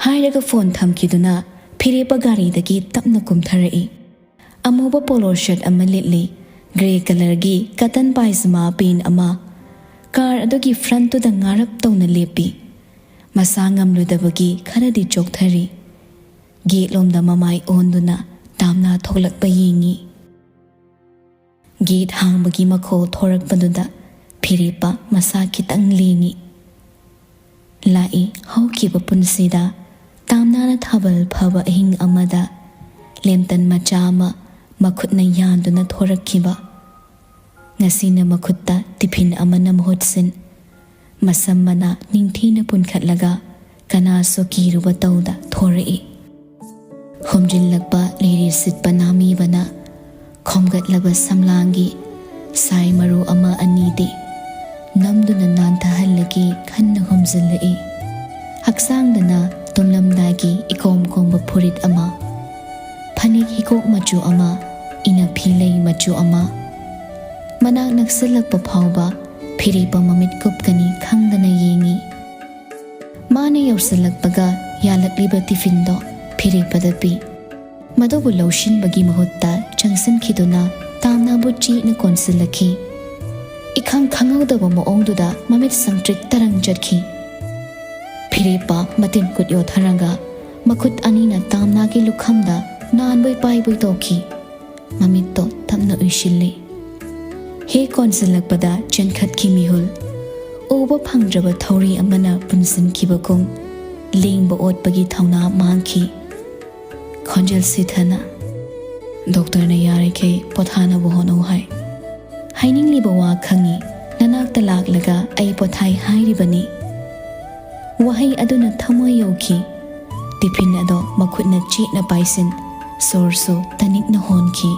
ꯍꯥꯏꯔꯒ ꯐꯣꯟ ꯊꯝꯈꯤꯗꯨꯅ ꯐꯤꯔꯦꯞꯄ ꯒꯥꯔꯤꯗꯒꯤ ꯇꯞꯅ ꯀꯨꯝꯊꯔꯛꯏ꯫ ꯑꯃꯨꯕ ꯄꯣꯂꯣ ꯁꯔꯠ ꯑꯃ ꯂꯤꯠꯂꯤ, ꯒ꯭ꯔꯦ ꯀꯂꯔꯒꯤ ꯀꯇꯟ ꯄꯥꯏꯖꯃꯥ ꯄꯦꯟ ꯑꯃ꯫ ꯀꯥꯔ ꯑꯗꯨꯒꯤ ꯐ꯭ꯔꯟꯠꯇꯨꯗ ꯉꯥꯔꯞ ꯇꯧꯅ ꯂꯦꯞꯄꯤ꯫ ꯃꯁꯥ ꯉꯝꯂꯨꯗꯕꯒꯤ ꯈꯔꯗꯤ ꯆꯣꯛꯊꯔꯤ꯫ ꯒꯦꯠꯂꯣꯝꯗ ꯃꯃꯥꯏ ꯑꯣꯟꯗꯨꯅ ꯇꯥꯝꯅꯥ ꯊꯣꯛꯂꯛꯄ ꯌꯦꯡꯉꯤ꯫ ꯒꯦꯠ ꯍꯥꯡꯕꯒꯤ ꯃꯈꯣꯜ ꯊꯣꯔꯛꯄꯗꯨꯗ ꯐꯤꯔꯦꯞꯄ ꯃꯁꯥ ꯈꯤꯇꯪ ꯂꯦꯡꯉꯤ꯫ ꯂꯥꯛꯏ ꯍꯧꯈꯤꯕ ꯄꯨꯟꯁꯤꯗ ꯇꯥꯝꯅꯥꯅ ꯊꯥꯕꯜ ꯐꯕ ꯑꯍꯤꯡ ꯑꯃꯗ ꯂꯦꯝꯇꯟ ꯃꯆꯥ ꯑꯃ ꯃꯈꯨꯠꯅ ꯌꯥꯟꯗꯨꯅ ꯊꯣꯔꯛꯈꯤꯕ꯫ ꯉꯁꯤꯅ ꯃꯈꯨꯠꯇ ꯇꯤꯐꯤꯟ ꯑꯃꯅ ꯃꯍꯨꯠ ꯁꯤꯟ, ꯃꯁꯝ ꯃꯅꯥ ꯅꯤꯡꯊꯤꯅ ꯄꯨꯟꯈꯠꯂꯒ ꯀꯅꯥꯁꯨ ꯀꯤꯔꯨꯕ ꯇꯧꯗ ꯊꯣꯔꯛꯏ꯫ ꯍꯨꯝꯖꯤꯜꯂꯛꯄ ꯂꯤꯔꯤ ꯁꯤꯠꯄ ꯅꯥꯃꯤꯕꯅ ꯈꯣꯝꯒꯠꯂꯕ ꯁꯝꯂꯥꯡꯒꯤ ꯁꯥꯏ ꯃꯔꯨ ꯑꯃ ꯑꯅꯤꯗꯤ ꯅꯝꯗꯨꯅ ꯅꯥꯟꯊꯍꯜꯂꯒꯦ ꯈꯟꯅ ꯍꯨꯝꯖꯤꯜꯂꯛꯏ꯫ ꯍꯛꯆꯥꯡꯗꯅ ꯇꯨꯝꯂꯝꯗꯥꯏꯒꯤ ꯏꯀꯣꯝ ꯀꯣꯝꯕ ꯐꯨꯔꯤꯠ ꯑꯃ, ꯐꯅꯦꯛ ꯍꯤꯒꯣꯛ ꯃꯆꯨ ꯑꯃ, ꯏꯅꯐꯤ ꯂꯩ ꯃꯆꯨ ꯑꯃ꯫ ꯃꯅꯥꯛ ꯅꯛꯁꯤꯜꯂꯛꯄ ꯐꯥꯎꯕ ꯐꯤꯔꯦꯞꯄ ꯃꯃꯤꯠ ꯀꯨꯞꯀꯅꯤ ꯈꯪꯗꯅ ꯌꯦꯡꯉꯤ꯫ ꯃꯥꯅ ꯌꯧꯁꯤꯜꯂꯛꯄꯒ ꯌꯥꯜꯂꯛꯂꯤꯕ ꯇꯤꯐꯤꯟꯗꯣ ꯐꯤꯔꯦꯞꯄꯗ ꯄꯤ꯫ ꯃꯗꯨꯕꯨ ꯂꯧꯁꯤꯟꯕꯒꯤ ꯃꯍꯨꯠꯇ ꯆꯪꯁꯤꯟꯈꯤꯗꯨꯅ ꯇꯥꯝꯅꯥꯕꯨ ꯆꯤꯛꯅ ꯀꯣꯟꯁꯤꯜꯂꯛꯈꯤ꯫ ꯏꯈꯪ ꯈꯪꯍꯧꯗꯕ ꯃꯑꯣꯡꯗꯨꯗ ꯃꯃꯤꯠ ꯁꯪꯇ꯭ꯔꯤꯛ ꯇꯔꯪ ꯆꯠꯈꯤ꯫ ꯐꯤꯔꯦꯞꯄ ꯃꯇꯤꯟ ꯀꯨꯠ ꯌꯣꯠꯊꯔꯒ ꯃꯈꯨꯠ ꯑꯅꯤꯅ ꯇꯥꯝꯅꯥꯒꯤ ꯂꯨꯈꯝꯗ ꯅꯥꯟꯕꯣꯏ ꯄꯥꯏꯕꯣꯏ ꯇꯧꯈꯤ꯫ ꯃꯃꯤꯠꯇꯣ ꯇꯞꯅ ꯎꯏꯁꯤꯜꯂꯤ꯫ ꯍꯦꯛ ꯀꯣꯟꯁꯤꯜꯂꯛꯄꯗ ꯆꯦꯟꯈꯠꯈꯤ ꯃꯤꯍꯨꯜ꯫ ꯎꯕ ꯐꯪꯗ꯭ꯔꯕ ꯊꯧꯔꯤ ꯑꯃꯅ ꯄꯨꯟꯁꯤꯟꯈꯤꯕꯒꯨꯝ ꯂꯦꯡꯕ ꯑꯣꯠꯄꯒꯤ ꯊꯧꯅꯥ ꯃꯥꯡꯈꯤ꯫ ꯈꯣꯟꯖꯦꯜ ꯁꯤꯊꯅ, "ꯗꯣꯛꯇꯔꯅ ꯌꯥꯔꯤꯈꯩ ꯄꯣꯊꯥꯅꯕ ꯍꯣꯠꯅꯧ ꯍꯥꯏ꯫ ꯍꯥꯏꯅꯤꯡꯂꯤꯕ ꯋꯥ ꯈꯪꯏ, ꯅꯅꯥꯛꯇ ꯂꯥꯛꯂꯒ ꯑꯩ ꯄꯣꯊꯥꯏ ꯍꯥꯏꯔꯤꯕꯅꯤ"꯫ ꯋꯥꯍꯩ ꯑꯗꯨꯅ ꯊꯃꯣꯏ ꯌꯧꯈꯤ꯫ ꯇꯤꯐꯤꯟ ꯑꯗꯣ ꯃꯈꯨꯠꯅ ꯆꯦꯠꯅ ꯄꯥꯏꯁꯤꯟ, ꯁꯣꯔꯁꯨ ꯇꯅꯤꯛꯅ ꯍꯣꯟꯈꯤ꯫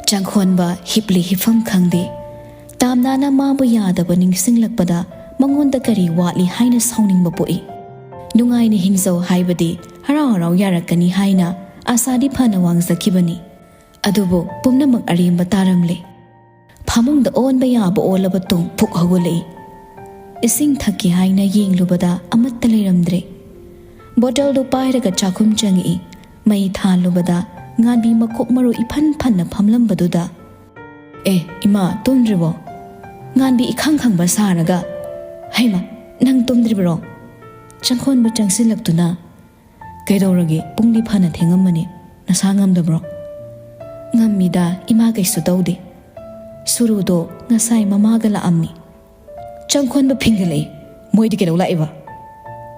ꯆꯪꯈꯣꯟꯕ ꯍꯤꯞꯂꯤ ꯍꯤꯞꯐꯝ ꯈꯪꯗꯦ꯫ ꯇꯥꯝꯅꯥꯅ ꯃꯥꯕꯨ ꯌꯥꯗꯕ ꯅꯤꯡꯁꯤꯡꯂꯛꯄꯗ ꯃꯉꯣꯟꯗ ꯀꯔꯤ ꯋꯥꯠꯂꯤ ꯍꯥꯏꯅ ꯁꯥꯎꯅꯤꯡꯕ ꯄꯣꯛꯏ꯫ ꯅꯨꯡꯉꯥꯏꯅ ꯍꯤꯡꯖꯧ ꯍꯥꯏꯕꯗꯤ ꯍꯔꯥꯎ ꯍꯔꯥꯎ ꯌꯥꯔꯛꯀꯅꯤ ꯍꯥꯏꯅ ꯑꯥꯁꯥꯗꯤ ꯐꯅ ꯋꯥꯡꯖꯈꯤꯕꯅꯤ꯫ ꯑꯗꯨꯕꯨ ꯄꯨꯝꯅꯃꯛ ꯑꯔꯦꯝꯕ ꯇꯥꯔꯝꯂꯦ꯫ ꯐꯃꯨꯡꯗ ꯑꯣꯟꯕ ꯌꯥꯕ ꯑꯣꯜꯂꯕ ꯇꯨꯡ ꯐꯨꯛ ꯍꯧꯒꯠꯂꯛꯏ꯫ ꯏꯁꯤꯡ ꯊꯛꯀꯦ ꯍꯥꯏꯅ ꯌꯦꯡꯂꯨꯕꯗ ꯑꯃꯠꯇ ꯂꯩꯔꯝꯗ꯭ꯔꯦ꯫ ꯕꯣꯇꯜꯗꯨ ꯄꯥꯏꯔꯒ ꯆꯥꯛꯈꯨꯝ ꯆꯪꯉꯛꯏ꯫ ꯃꯩ ꯊꯥꯜꯂꯨꯕꯗ ꯉꯥꯟꯕꯤ ꯃꯀꯣꯛ ꯃꯔꯨ ꯏꯐꯟ ꯐꯟꯅ ꯐꯝꯂꯝꯕꯗꯨꯗ, "ꯑꯦ, ꯏꯃꯥ, ꯇꯨꯝꯗ꯭ꯔꯤꯕꯣ?" ꯉꯥꯟꯕꯤ ꯏꯈꯪ ꯈꯪꯕ ꯁꯥꯔꯒ, "ꯍꯩꯃꯥ, ꯅꯪ ꯇꯨꯝꯗ꯭ꯔꯤꯕ꯭ꯔꯣ?" ꯆꯪꯈꯣꯟꯕ ꯆꯪꯁꯤꯜꯂꯛꯇꯨꯅ, "ꯀꯩꯗꯧꯔꯒꯦ? ꯄꯨꯡꯗꯤ ꯐꯅ ꯊꯦꯡꯉꯝꯃꯅꯤ꯫ ꯅꯁꯥ ꯉꯝꯗꯕ꯭ꯔꯣ?" "ꯉꯝꯃꯤꯗ, ꯏꯃꯥ ꯀꯩꯁꯨ ꯇꯧꯗꯦ꯫ ꯁꯨꯔꯨꯗꯣ ꯉꯁꯥꯏ ꯃꯃꯥꯒ ꯂꯥꯛꯑꯝꯃꯤ꯫" ꯆꯪꯈꯣꯟꯕ ꯐꯤꯡꯒꯠꯂꯛꯏ꯫ "ꯃꯣꯏꯗꯤ ꯀꯩꯗꯧ ꯂꯥꯛꯏꯕ?"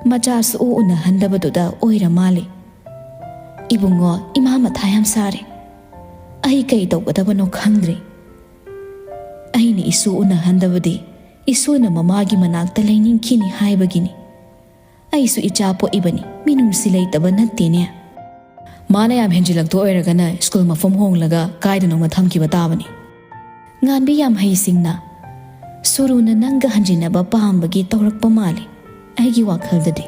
ꯃꯆꯥ ꯁꯨꯛꯎ ꯎꯅꯍꯟꯗꯕꯗꯨꯗ ꯑꯣꯏꯔ ꯃꯥꯜꯂꯦ꯫ "ꯏꯕꯨꯡꯉꯣ, ꯏꯃꯥ ꯃꯊꯥ ꯌꯥꯝ ꯁꯥꯔꯦ꯫ ꯑꯩ ꯀꯩ ꯇꯧꯒꯗꯕꯅꯣ ꯈꯪꯗ꯭ꯔꯦ꯫ ꯑꯩꯅ ꯏꯁꯨ ꯎꯅꯍꯟꯗꯕꯗꯤ ꯏꯁꯨꯅ ꯃꯃꯥꯒꯤ ꯃꯅꯥꯛꯇ ꯂꯩꯅꯤꯡꯈꯤꯅꯤ ꯍꯥꯏꯕꯒꯤꯅꯤ꯫ ꯑꯩꯁꯨ ꯏꯆꯥ ꯄꯣꯛꯏꯕꯅꯤ, ꯃꯤꯅꯨꯡꯁꯤ ꯂꯩꯇꯕ ꯅꯠꯇꯦꯅꯦ꯫ ꯃꯥꯅ ꯌꯥꯝ ꯍꯦꯟꯖꯤꯜꯂꯛꯇꯣ ꯑꯣꯏꯔꯒꯅ ꯁ꯭ꯀꯨꯜ ꯃꯐꯝ ꯍꯣꯡꯂꯒ ꯀꯥꯏꯗꯅꯣꯃ ꯊꯝꯈꯤꯕ ꯇꯥꯕꯅꯤ꯫" ꯉꯥꯟꯕꯤ ꯌꯥꯝ ꯍꯩꯁꯤꯡꯅ, "ꯁꯨꯔꯨꯅ ꯅꯪꯒ ꯍꯟꯖꯤꯟꯅꯕ ꯄꯥꯝꯕꯒꯤ ꯇꯧꯔꯛꯄ ꯃꯥꯜꯂꯤ꯫ ꯑꯩꯒꯤ ꯋꯥꯈꯜꯗꯗꯤ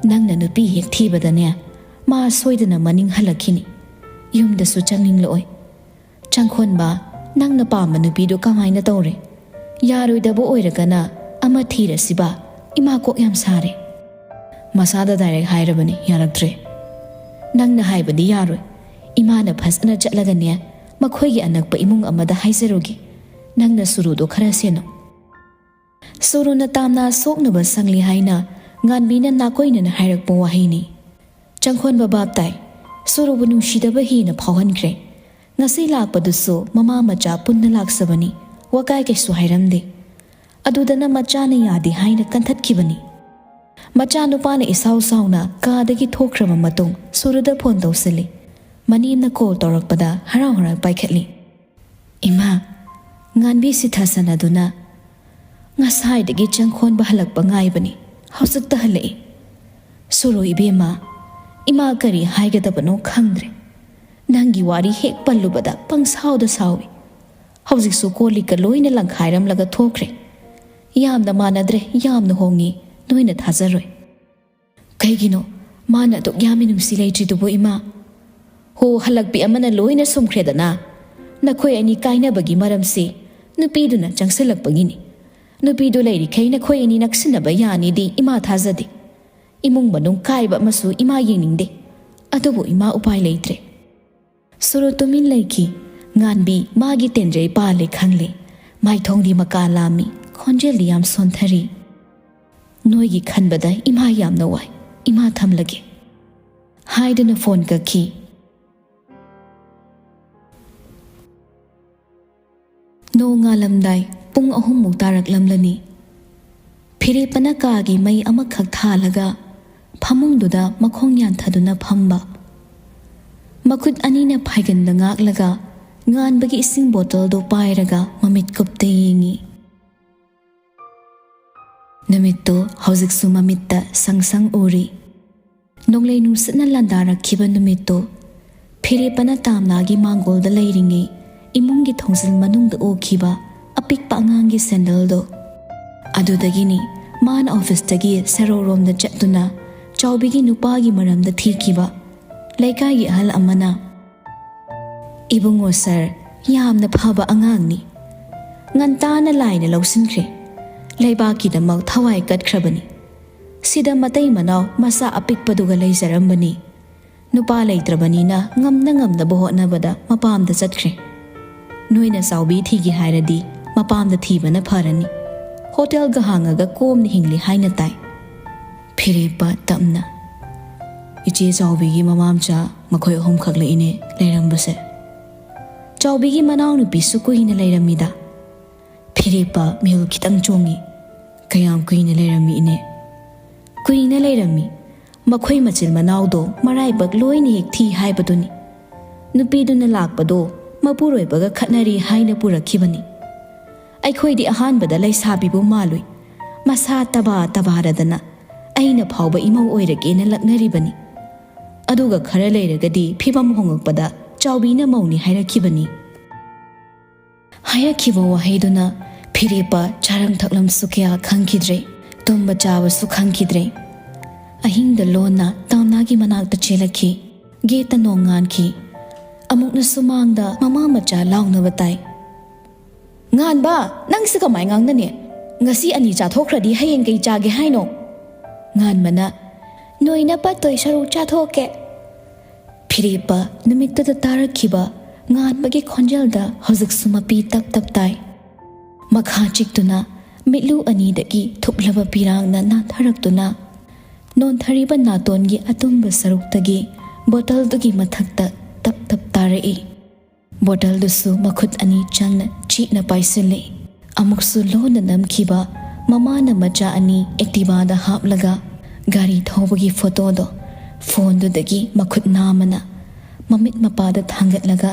ꯅꯪꯅ ꯅꯨꯄꯤ ꯍꯦꯛ ꯊꯤꯕꯗꯅꯦ, ꯃꯥ ꯁꯣꯏꯗꯅ ꯃꯅꯤꯡ ꯍꯜꯂꯛꯈꯤꯅꯤ꯫ ꯌꯨꯝꯗꯁꯨ ꯆꯪꯅꯤꯡꯂꯛꯑꯣꯏ꯫ ꯆꯪꯈꯣꯟꯕ, ꯅꯪꯅ ꯄꯥꯝꯕ ꯅꯨꯄꯤꯗꯨ ꯀꯃꯥꯏꯅ ꯇꯧꯔꯦ? ꯌꯥꯔꯣꯏꯗꯕ ꯑꯣꯏꯔꯒꯅ ꯑꯃ ꯊꯤꯔꯁꯤꯕ, ꯏꯃꯥ ꯀꯣꯛ ꯌꯥꯝ ꯁꯥꯔꯦ꯫" "ꯃꯁꯥꯗ ꯗꯥꯏꯔꯦꯛ ꯍꯥꯏꯔꯕꯅꯤ, ꯌꯥꯔꯛꯇ꯭ꯔꯦ꯫" "ꯅꯪꯅ ꯍꯥꯏꯕꯗꯤ ꯌꯥꯔꯣꯏ꯫ ꯏꯃꯥꯅ ꯐꯖꯅ ꯆꯠꯂꯒꯅꯦ, ꯃꯈꯣꯏꯒꯤ ꯑꯅꯛꯄ ꯏꯃꯨꯡ ꯑꯃꯗ ꯍꯥꯏꯖꯔꯨꯒꯦ꯫ ꯅꯪꯅ ꯁꯨꯔꯨꯗꯣ ꯈꯔ ꯁꯦꯟꯅꯧ꯫" ꯁꯨꯔꯨꯅ ꯇꯥꯝꯅꯥ ꯁꯣꯛꯅꯕ ꯁꯪꯂꯤ ꯍꯥꯏꯅ ꯉꯥꯟꯕꯤꯅ ꯅꯥꯀꯣꯏꯅꯅ ꯍꯥꯏꯔꯛꯄ ꯋꯥꯍꯩꯅꯤ꯫ ꯆꯪꯈꯣꯟꯕ ꯚꯥꯞ ꯇꯥꯏ꯫ ꯁꯨꯔꯨꯕꯨ ꯅꯨꯡꯁꯤꯗꯕ ꯍꯦꯟꯅ ꯐꯥꯎꯍꯟꯈ꯭ꯔꯦ꯫ ꯉꯁꯤ ꯂꯥꯛꯄꯗꯨꯁꯨ ꯃꯃꯥ ꯃꯆꯥ ꯄꯨꯟꯅ ꯂꯥꯛꯆꯕꯅꯤ꯫ ꯋꯥꯀꯥꯏ ꯀꯩꯁꯨ ꯍꯥꯏꯔꯝꯗꯦ꯫ ꯑꯗꯨꯗꯅ ꯃꯆꯥꯅ ꯌꯥꯗꯦ ꯍꯥꯏꯅ ꯀꯟꯊꯠꯈꯤꯕꯅꯤ꯫ ꯃꯆꯥꯅꯨꯄꯥꯅ ꯏꯁꯥꯎ ꯁꯥꯎꯅ ꯀꯥꯗꯒꯤ ꯊꯣꯛꯈ꯭ꯔꯕ ꯃꯇꯨꯡ ꯁꯨꯔꯨꯗ ꯐꯣꯟ ꯇꯧꯁꯤꯜꯂꯤ꯫ ꯃꯅꯦꯝꯅ ꯀꯣꯜ ꯇꯧꯔꯛꯄꯗ ꯍꯔꯥꯎ ꯍꯔꯥꯎ ꯄꯥꯏꯈꯠꯂꯤ꯫ "ꯏꯃꯥ, ꯉꯥꯟꯕꯤ ꯁꯤꯊꯥ ꯁꯅꯥꯗꯨꯅ ꯉꯁꯥꯏꯗꯒꯤ ꯆꯪꯈꯣꯟꯕ ꯍꯜꯂꯛꯄ ꯉꯥꯏꯕꯅꯤ꯫ ꯍꯧꯖꯤꯛꯇ ꯍꯜꯂꯛꯏ꯫ ꯁꯨꯔꯨ ꯏꯕꯦꯝꯃ, ꯏꯃꯥ ꯀꯔꯤ ꯍꯥꯏꯒꯗꯕꯅꯣ ꯈꯪꯗ꯭ꯔꯦ꯫ ꯅꯪꯒꯤ ꯋꯥꯔꯤ ꯍꯦꯛ ꯄꯜꯂꯨꯕꯗ ꯄꯪꯁꯥꯎꯗ ꯁꯥꯎꯏ꯫ ꯍꯧꯖꯤꯛꯁꯨ ꯀꯣꯜ ꯂꯤꯛꯀ ꯂꯣꯏꯅ ꯂꯪꯈꯥꯏꯔꯝꯂꯒ ꯊꯣꯛꯈ꯭ꯔꯦ꯫ ꯌꯥꯝꯅ ꯃꯥꯟꯅꯗ꯭ꯔꯦ, ꯌꯥꯝꯅ ꯍꯣꯡꯉꯤ, ꯅꯣꯏꯅ ꯊꯥꯖꯔꯣꯏ꯫" "ꯀꯩꯒꯤꯅꯣ ꯃꯥꯅ ꯑꯗꯨꯛ ꯌꯥꯝꯅ ꯅꯨꯡꯁꯤ ꯂꯩꯇ꯭ꯔꯤꯗꯨꯕꯨ, ꯏꯃꯥ?" "ꯍꯣ, ꯍꯜꯂꯛꯄꯤ ꯑꯃꯅ ꯂꯣꯏꯅ ꯁꯨꯝꯈ꯭ꯔꯦꯗꯅ꯫ ꯅꯈꯣꯏ ꯑꯅꯤ ꯀꯥꯏꯅꯕꯒꯤ ꯃꯔꯝꯁꯤ ꯅꯨꯄꯤꯗꯨꯅ ꯆꯪꯁꯤꯜꯂꯛꯄꯒꯤꯅꯤ꯫ ꯅꯨꯄꯤꯗꯨ ꯂꯩꯔꯤꯈꯩ ꯅꯈꯣꯏ ꯑꯅꯤ ꯅꯛꯁꯤꯟꯅꯕ ꯌꯥꯅꯤꯗꯤ ꯏꯃꯥ ꯊꯥꯖꯗꯦ꯫ ꯏꯃꯨꯡ ꯃꯅꯨꯡ ꯀꯥꯏꯕ ꯑꯃꯁꯨ ꯏꯃꯥ ꯌꯦꯡꯅꯤꯡꯗꯦ꯫ ꯑꯗꯨꯕꯨ ꯏꯃꯥ ꯎꯄꯥꯏ ꯂꯩꯇ꯭ꯔꯦ꯫" ꯁꯨꯔꯨ ꯇꯨꯃꯤꯟ ꯂꯩꯈꯤ꯫ ꯉꯥꯟꯕꯤ ꯃꯥꯒꯤ ꯇꯦꯟꯖꯩ ꯄꯥꯜꯂꯦ ꯈꯪꯂꯦ꯫ ꯃꯥꯏꯊꯣꯡꯗꯤ ꯃꯀꯥ ꯂꯥꯝꯃꯤ, ꯈꯣꯟꯖꯦꯜꯗꯤ ꯌꯥꯝ ꯁꯣꯟꯊꯔꯤ꯫ "ꯅꯣꯏꯒꯤ ꯈꯟꯕꯗ ꯏꯃꯥ ꯌꯥꯝꯅ ꯋꯥꯏ꯫ ꯏꯃꯥ ꯊꯝꯂꯒꯦ," ꯍꯥꯏꯗꯨꯅ ꯐꯣꯟ ꯀꯛꯈꯤ꯫ ꯅꯣꯡꯉꯥꯜꯂꯝꯗꯥꯏ ꯄꯨꯡ ꯑꯍꯨꯝꯃꯨꯛ ꯇꯥꯔꯛꯂꯝꯂꯅꯤ꯫ ꯐꯤꯔꯦꯞꯄꯅ ꯀꯥꯒꯤ ꯃꯩ ꯑꯃꯈꯛ ꯊꯥꯜꯂꯒ ꯐꯃꯨꯡꯗꯨꯗ ꯃꯈꯣꯡ ꯌꯥꯟꯊꯗꯨꯅ ꯐꯝꯕ꯫ ꯃꯈꯨꯠ ꯑꯅꯤꯅ ꯐꯥꯏꯒꯟꯗ ꯉꯥꯛꯂꯒ ꯉꯥꯟꯕꯒꯤ ꯏꯁꯤꯡ ꯕꯣꯇꯜꯗꯨ ꯄꯥꯏꯔꯒ ꯃꯃꯤꯠ ꯀꯨꯞꯇ ꯌꯦꯡꯉꯤ꯫ ꯅꯨꯃꯤꯠꯇꯨ ꯍꯧꯖꯤꯛꯁꯨ ꯃꯃꯤꯠꯇ ꯁꯪ ꯁꯪ ꯎꯔꯤ꯫ ꯅꯣꯡꯂꯩ ꯅꯨꯡꯁꯤꯠꯅ ꯂꯥꯟꯗꯥꯔꯛꯈꯤꯕ ꯅꯨꯃꯤꯠꯇꯨ꯫ ꯐꯤꯔꯦꯞꯄꯅ ꯇꯥꯝꯅꯥꯒꯤ ꯃꯥꯡꯒꯣꯜꯗ ꯂꯩꯔꯤꯉꯩ ꯏꯃꯨꯡꯒꯤ ꯊꯣꯡꯖꯤꯜ ꯃꯅꯨꯡꯗ ꯎꯈꯤꯕ ꯑꯄꯤꯛꯄ ꯑꯉꯥꯡꯒꯤ ꯁꯦꯟꯗꯜꯗꯣ꯫ ꯑꯗꯨꯗꯒꯤꯅꯤ ꯃꯥꯅ ꯑꯣꯐꯤꯁꯇꯒꯤ ꯁꯦꯔꯧꯔꯣꯝꯗ ꯆꯠꯇꯨꯅ ꯆꯥꯎꯕꯤꯒꯤ ꯅꯨꯄꯥꯒꯤ ꯃꯔꯝꯗ ꯊꯤꯈꯤꯕ꯫ ꯂꯩꯀꯥꯏꯒꯤ ꯑꯍꯜ ꯑꯃꯅ, "ꯏꯕꯨꯡꯉꯣ ꯁꯥꯔ, ꯌꯥꯝꯅ ꯐꯕ ꯑꯉꯥꯡꯅꯤ꯫ ꯉꯟꯇꯥꯅ ꯂꯥꯏꯅ ꯂꯧꯁꯤꯟꯈ꯭ꯔꯦ꯫ ꯂꯩꯕꯥꯛꯀꯤꯗꯃꯛ ꯊꯋꯥꯏ ꯀꯠꯈ꯭ꯔꯕꯅꯤ꯫ ꯁꯤꯗ ꯃꯇꯩ ꯃꯅꯥꯎ ꯃꯆꯥ ꯑꯄꯤꯛꯄꯗꯨꯒ ꯂꯩꯖꯔꯝꯕꯅꯤ꯫ ꯅꯨꯄꯥ ꯂꯩꯇ꯭ꯔꯕꯅꯤꯅ ꯉꯝꯅ ꯉꯝꯅꯕ ꯍꯣꯠꯅꯕꯗ ꯃꯄꯥꯝꯗ ꯆꯠꯈ꯭ꯔꯦ꯫ ꯅꯣꯏꯅ ꯆꯥꯎꯕꯤ ꯊꯤꯒꯦ ꯍꯥꯏꯔꯗꯤ ꯃꯄꯥꯝꯗ ꯊꯤꯕꯅ ꯐꯔꯅꯤ꯫ ꯍꯣꯇꯦꯜꯒ ꯍꯥꯡꯉꯒ ꯀꯣꯝꯅ ꯍꯤꯡꯂꯤ ꯍꯥꯏꯅ ꯇꯥꯏ꯫" ꯐꯤꯔꯦꯞꯄ ꯇꯞꯅ꯫ "ꯏꯆꯦ ꯆꯥꯎꯕꯤꯒꯤ ꯃꯃꯥ ꯃꯆꯥ ꯃꯈꯣꯏ ꯑꯍꯨꯝꯈꯛ ꯂꯩꯏꯅꯦ ꯂꯩꯔꯝꯕꯁꯦ꯫ ꯆꯥꯎꯕꯤꯒꯤ ꯃꯅꯥꯎꯅꯨꯄꯤꯁꯨ ꯀꯨꯏꯅ ꯂꯩꯔꯝꯃꯤꯗ꯫ ꯐꯤꯔꯦꯞꯄ ꯃꯤꯍꯨꯜ ꯈꯤꯇꯪ ꯆꯣꯡꯉꯤ꯫ "ꯀꯌꯥꯝ ꯀꯨꯏꯅ ꯂꯩꯔꯝꯃꯤ ꯏꯅꯦ?" "ꯀꯨꯏꯅ ꯂꯩꯔꯝꯃꯤ꯫ ꯃꯈꯣꯏ ꯃꯆꯤꯟ ꯃꯅꯥꯎꯗꯣ ꯃꯔꯥꯏꯕꯛ ꯂꯣꯏꯅ ꯍꯦꯛ ꯊꯤ ꯍꯥꯏꯕꯗꯨꯅꯤ꯫ ꯅꯨꯄꯤꯗꯨꯅ ꯂꯥꯛꯄꯗꯣ ꯃꯄꯨꯔꯣꯏꯕꯒ ꯈꯠꯅꯔꯤ ꯍꯥꯏꯅ ꯄꯨꯔꯛꯈꯤꯕꯅꯤ꯫ ꯑꯩꯈꯣꯏꯗꯤ ꯑꯍꯥꯟꯕꯗ ꯂꯩꯁꯥꯕꯤꯕꯨ ꯃꯥꯜꯂꯨꯏ꯫ ꯃꯁꯥ ꯇꯕꯥ ꯇꯕꯥꯔꯗꯅ ꯑꯩꯅ ꯐꯥꯎꯕ ꯏꯃꯧ ꯑꯣꯏꯔꯒꯦꯅ ꯂꯛꯅꯔꯤꯕꯅꯤ꯫ ꯑꯗꯨꯒ ꯈꯔ ꯂꯩꯔꯒꯗꯤ ꯐꯤꯕꯝ ꯍꯣꯡꯉꯛꯄꯗ ꯆꯥꯎꯕꯤꯅ ꯃꯧꯅꯤ ꯍꯥꯏꯔꯛꯈꯤꯕꯅꯤ꯫" ꯍꯥꯏꯔꯛꯈꯤꯕ ꯋꯥꯍꯩꯗꯨꯅ ꯐꯤꯔꯦꯞꯄ ꯆꯥꯔꯝ ꯊꯛꯂꯝꯁꯨ ꯀꯌꯥ ꯈꯪꯈꯤꯗ꯭ꯔꯦ, ꯇꯨꯝꯕ ꯆꯥꯕꯁꯨ ꯈꯪꯈꯤꯗ꯭ꯔꯦ꯫ ꯑꯍꯤꯡꯗ ꯂꯣꯟꯅ ꯇꯥꯝꯅꯥꯒꯤ ꯃꯅꯥꯛꯇ ꯆꯦꯜꯂꯛꯈꯤ꯫ ꯒꯦꯠꯇ ꯅꯣꯡ ꯉꯥꯟꯈꯤ꯫ ꯑꯃꯨꯛꯅꯁꯨ ꯃꯥꯡꯗ ꯃꯃꯥ ꯃꯆꯥ ꯂꯥꯎꯅꯕ ꯇꯥꯏ꯫ "ꯉꯥꯟꯕ, ꯅꯪꯁꯤ ꯀꯃꯥꯏ ꯉꯥꯡꯅꯅꯤ? ꯉꯁꯤ ꯑꯅꯤ ꯆꯥꯊꯣꯛꯈ꯭ꯔꯗꯤ ꯍꯌꯦꯡ ꯀꯩ ꯆꯥꯒꯦ ꯍꯥꯏꯅꯣ?" ꯉꯥꯟꯕꯅ, "ꯅꯣꯏꯅ ꯄꯠꯇꯣꯏ ꯁꯔꯨꯛ ꯆꯥꯊꯣꯛꯀꯦ꯫" ꯐꯤꯔꯦꯞꯄ ꯅꯨꯃꯤꯠꯇꯨꯗ ꯇꯥꯔꯛꯈꯤꯕ ꯉꯥꯟꯕꯒꯤ ꯈꯣꯟꯖꯦꯜꯗ ꯍꯧꯖꯤꯛꯁꯨ ꯃꯄꯤ ꯇꯞ ꯇꯞ ꯇꯥꯏ꯫ ꯃꯈꯥ ꯆꯤꯛꯇꯨꯅ ꯃꯤꯠꯂꯨ ꯑꯅꯤꯗꯒꯤ ꯊꯨꯞꯂꯕ ꯄꯤꯔꯥꯡꯅ ꯅꯥꯟꯊꯔꯛꯇꯨꯅ ꯅꯣꯟꯊꯔꯤꯕ ꯅꯥꯇꯣꯟꯒꯤ ꯑꯇꯨꯝꯕ ꯁꯔꯨꯛꯇꯒꯤ ꯕꯣꯇꯜꯗꯨꯒꯤ ꯃꯊꯛꯇ ꯇꯞ ꯇꯞ ꯇꯥꯔꯛꯏ꯫ ꯕꯣꯇꯜꯗꯨꯁꯨ ꯃꯈꯨꯠ ꯑꯅꯤ ꯆꯪꯅ ꯆꯦꯠꯅ ꯄꯥꯏꯁꯤꯜꯂꯤ꯫ ꯑꯃꯨꯛꯁꯨ ꯂꯣꯟꯅ ꯅꯝꯈꯤꯕ ꯃꯃꯥꯅ ꯃꯆꯥ ꯑꯅꯤ ꯑꯦꯛꯇꯤꯚꯥꯗ ꯍꯥꯞꯂꯒ ꯒꯥꯔꯤ ꯊꯧꯕꯒꯤ ꯐꯣꯇꯣꯗꯣ ꯐꯣꯟꯗꯨꯗꯒꯤ ꯃꯈꯨꯠ ꯅꯥꯝꯃꯅ ꯃꯃꯤꯠ ꯃꯄꯥꯗ ꯊꯥꯡꯒꯠꯂꯒ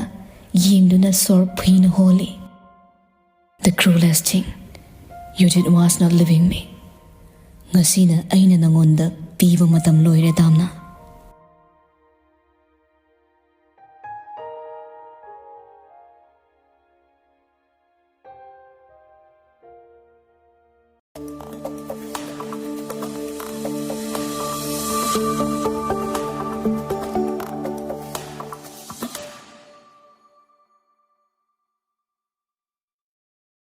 ꯌꯦꯡꯗꯨꯅ ꯁꯣꯔ ꯐꯨꯏꯅ ꯍꯣꯜꯂꯤ꯫ "The cruelest thing you did was not leaving me. ꯉꯁꯤꯅ ꯑꯩꯅ ꯅꯉꯣꯟꯗ ꯄꯤꯕ ꯃꯇꯝ ꯂꯣꯏꯔꯦ, ꯇꯥꯝꯅꯥ꯫"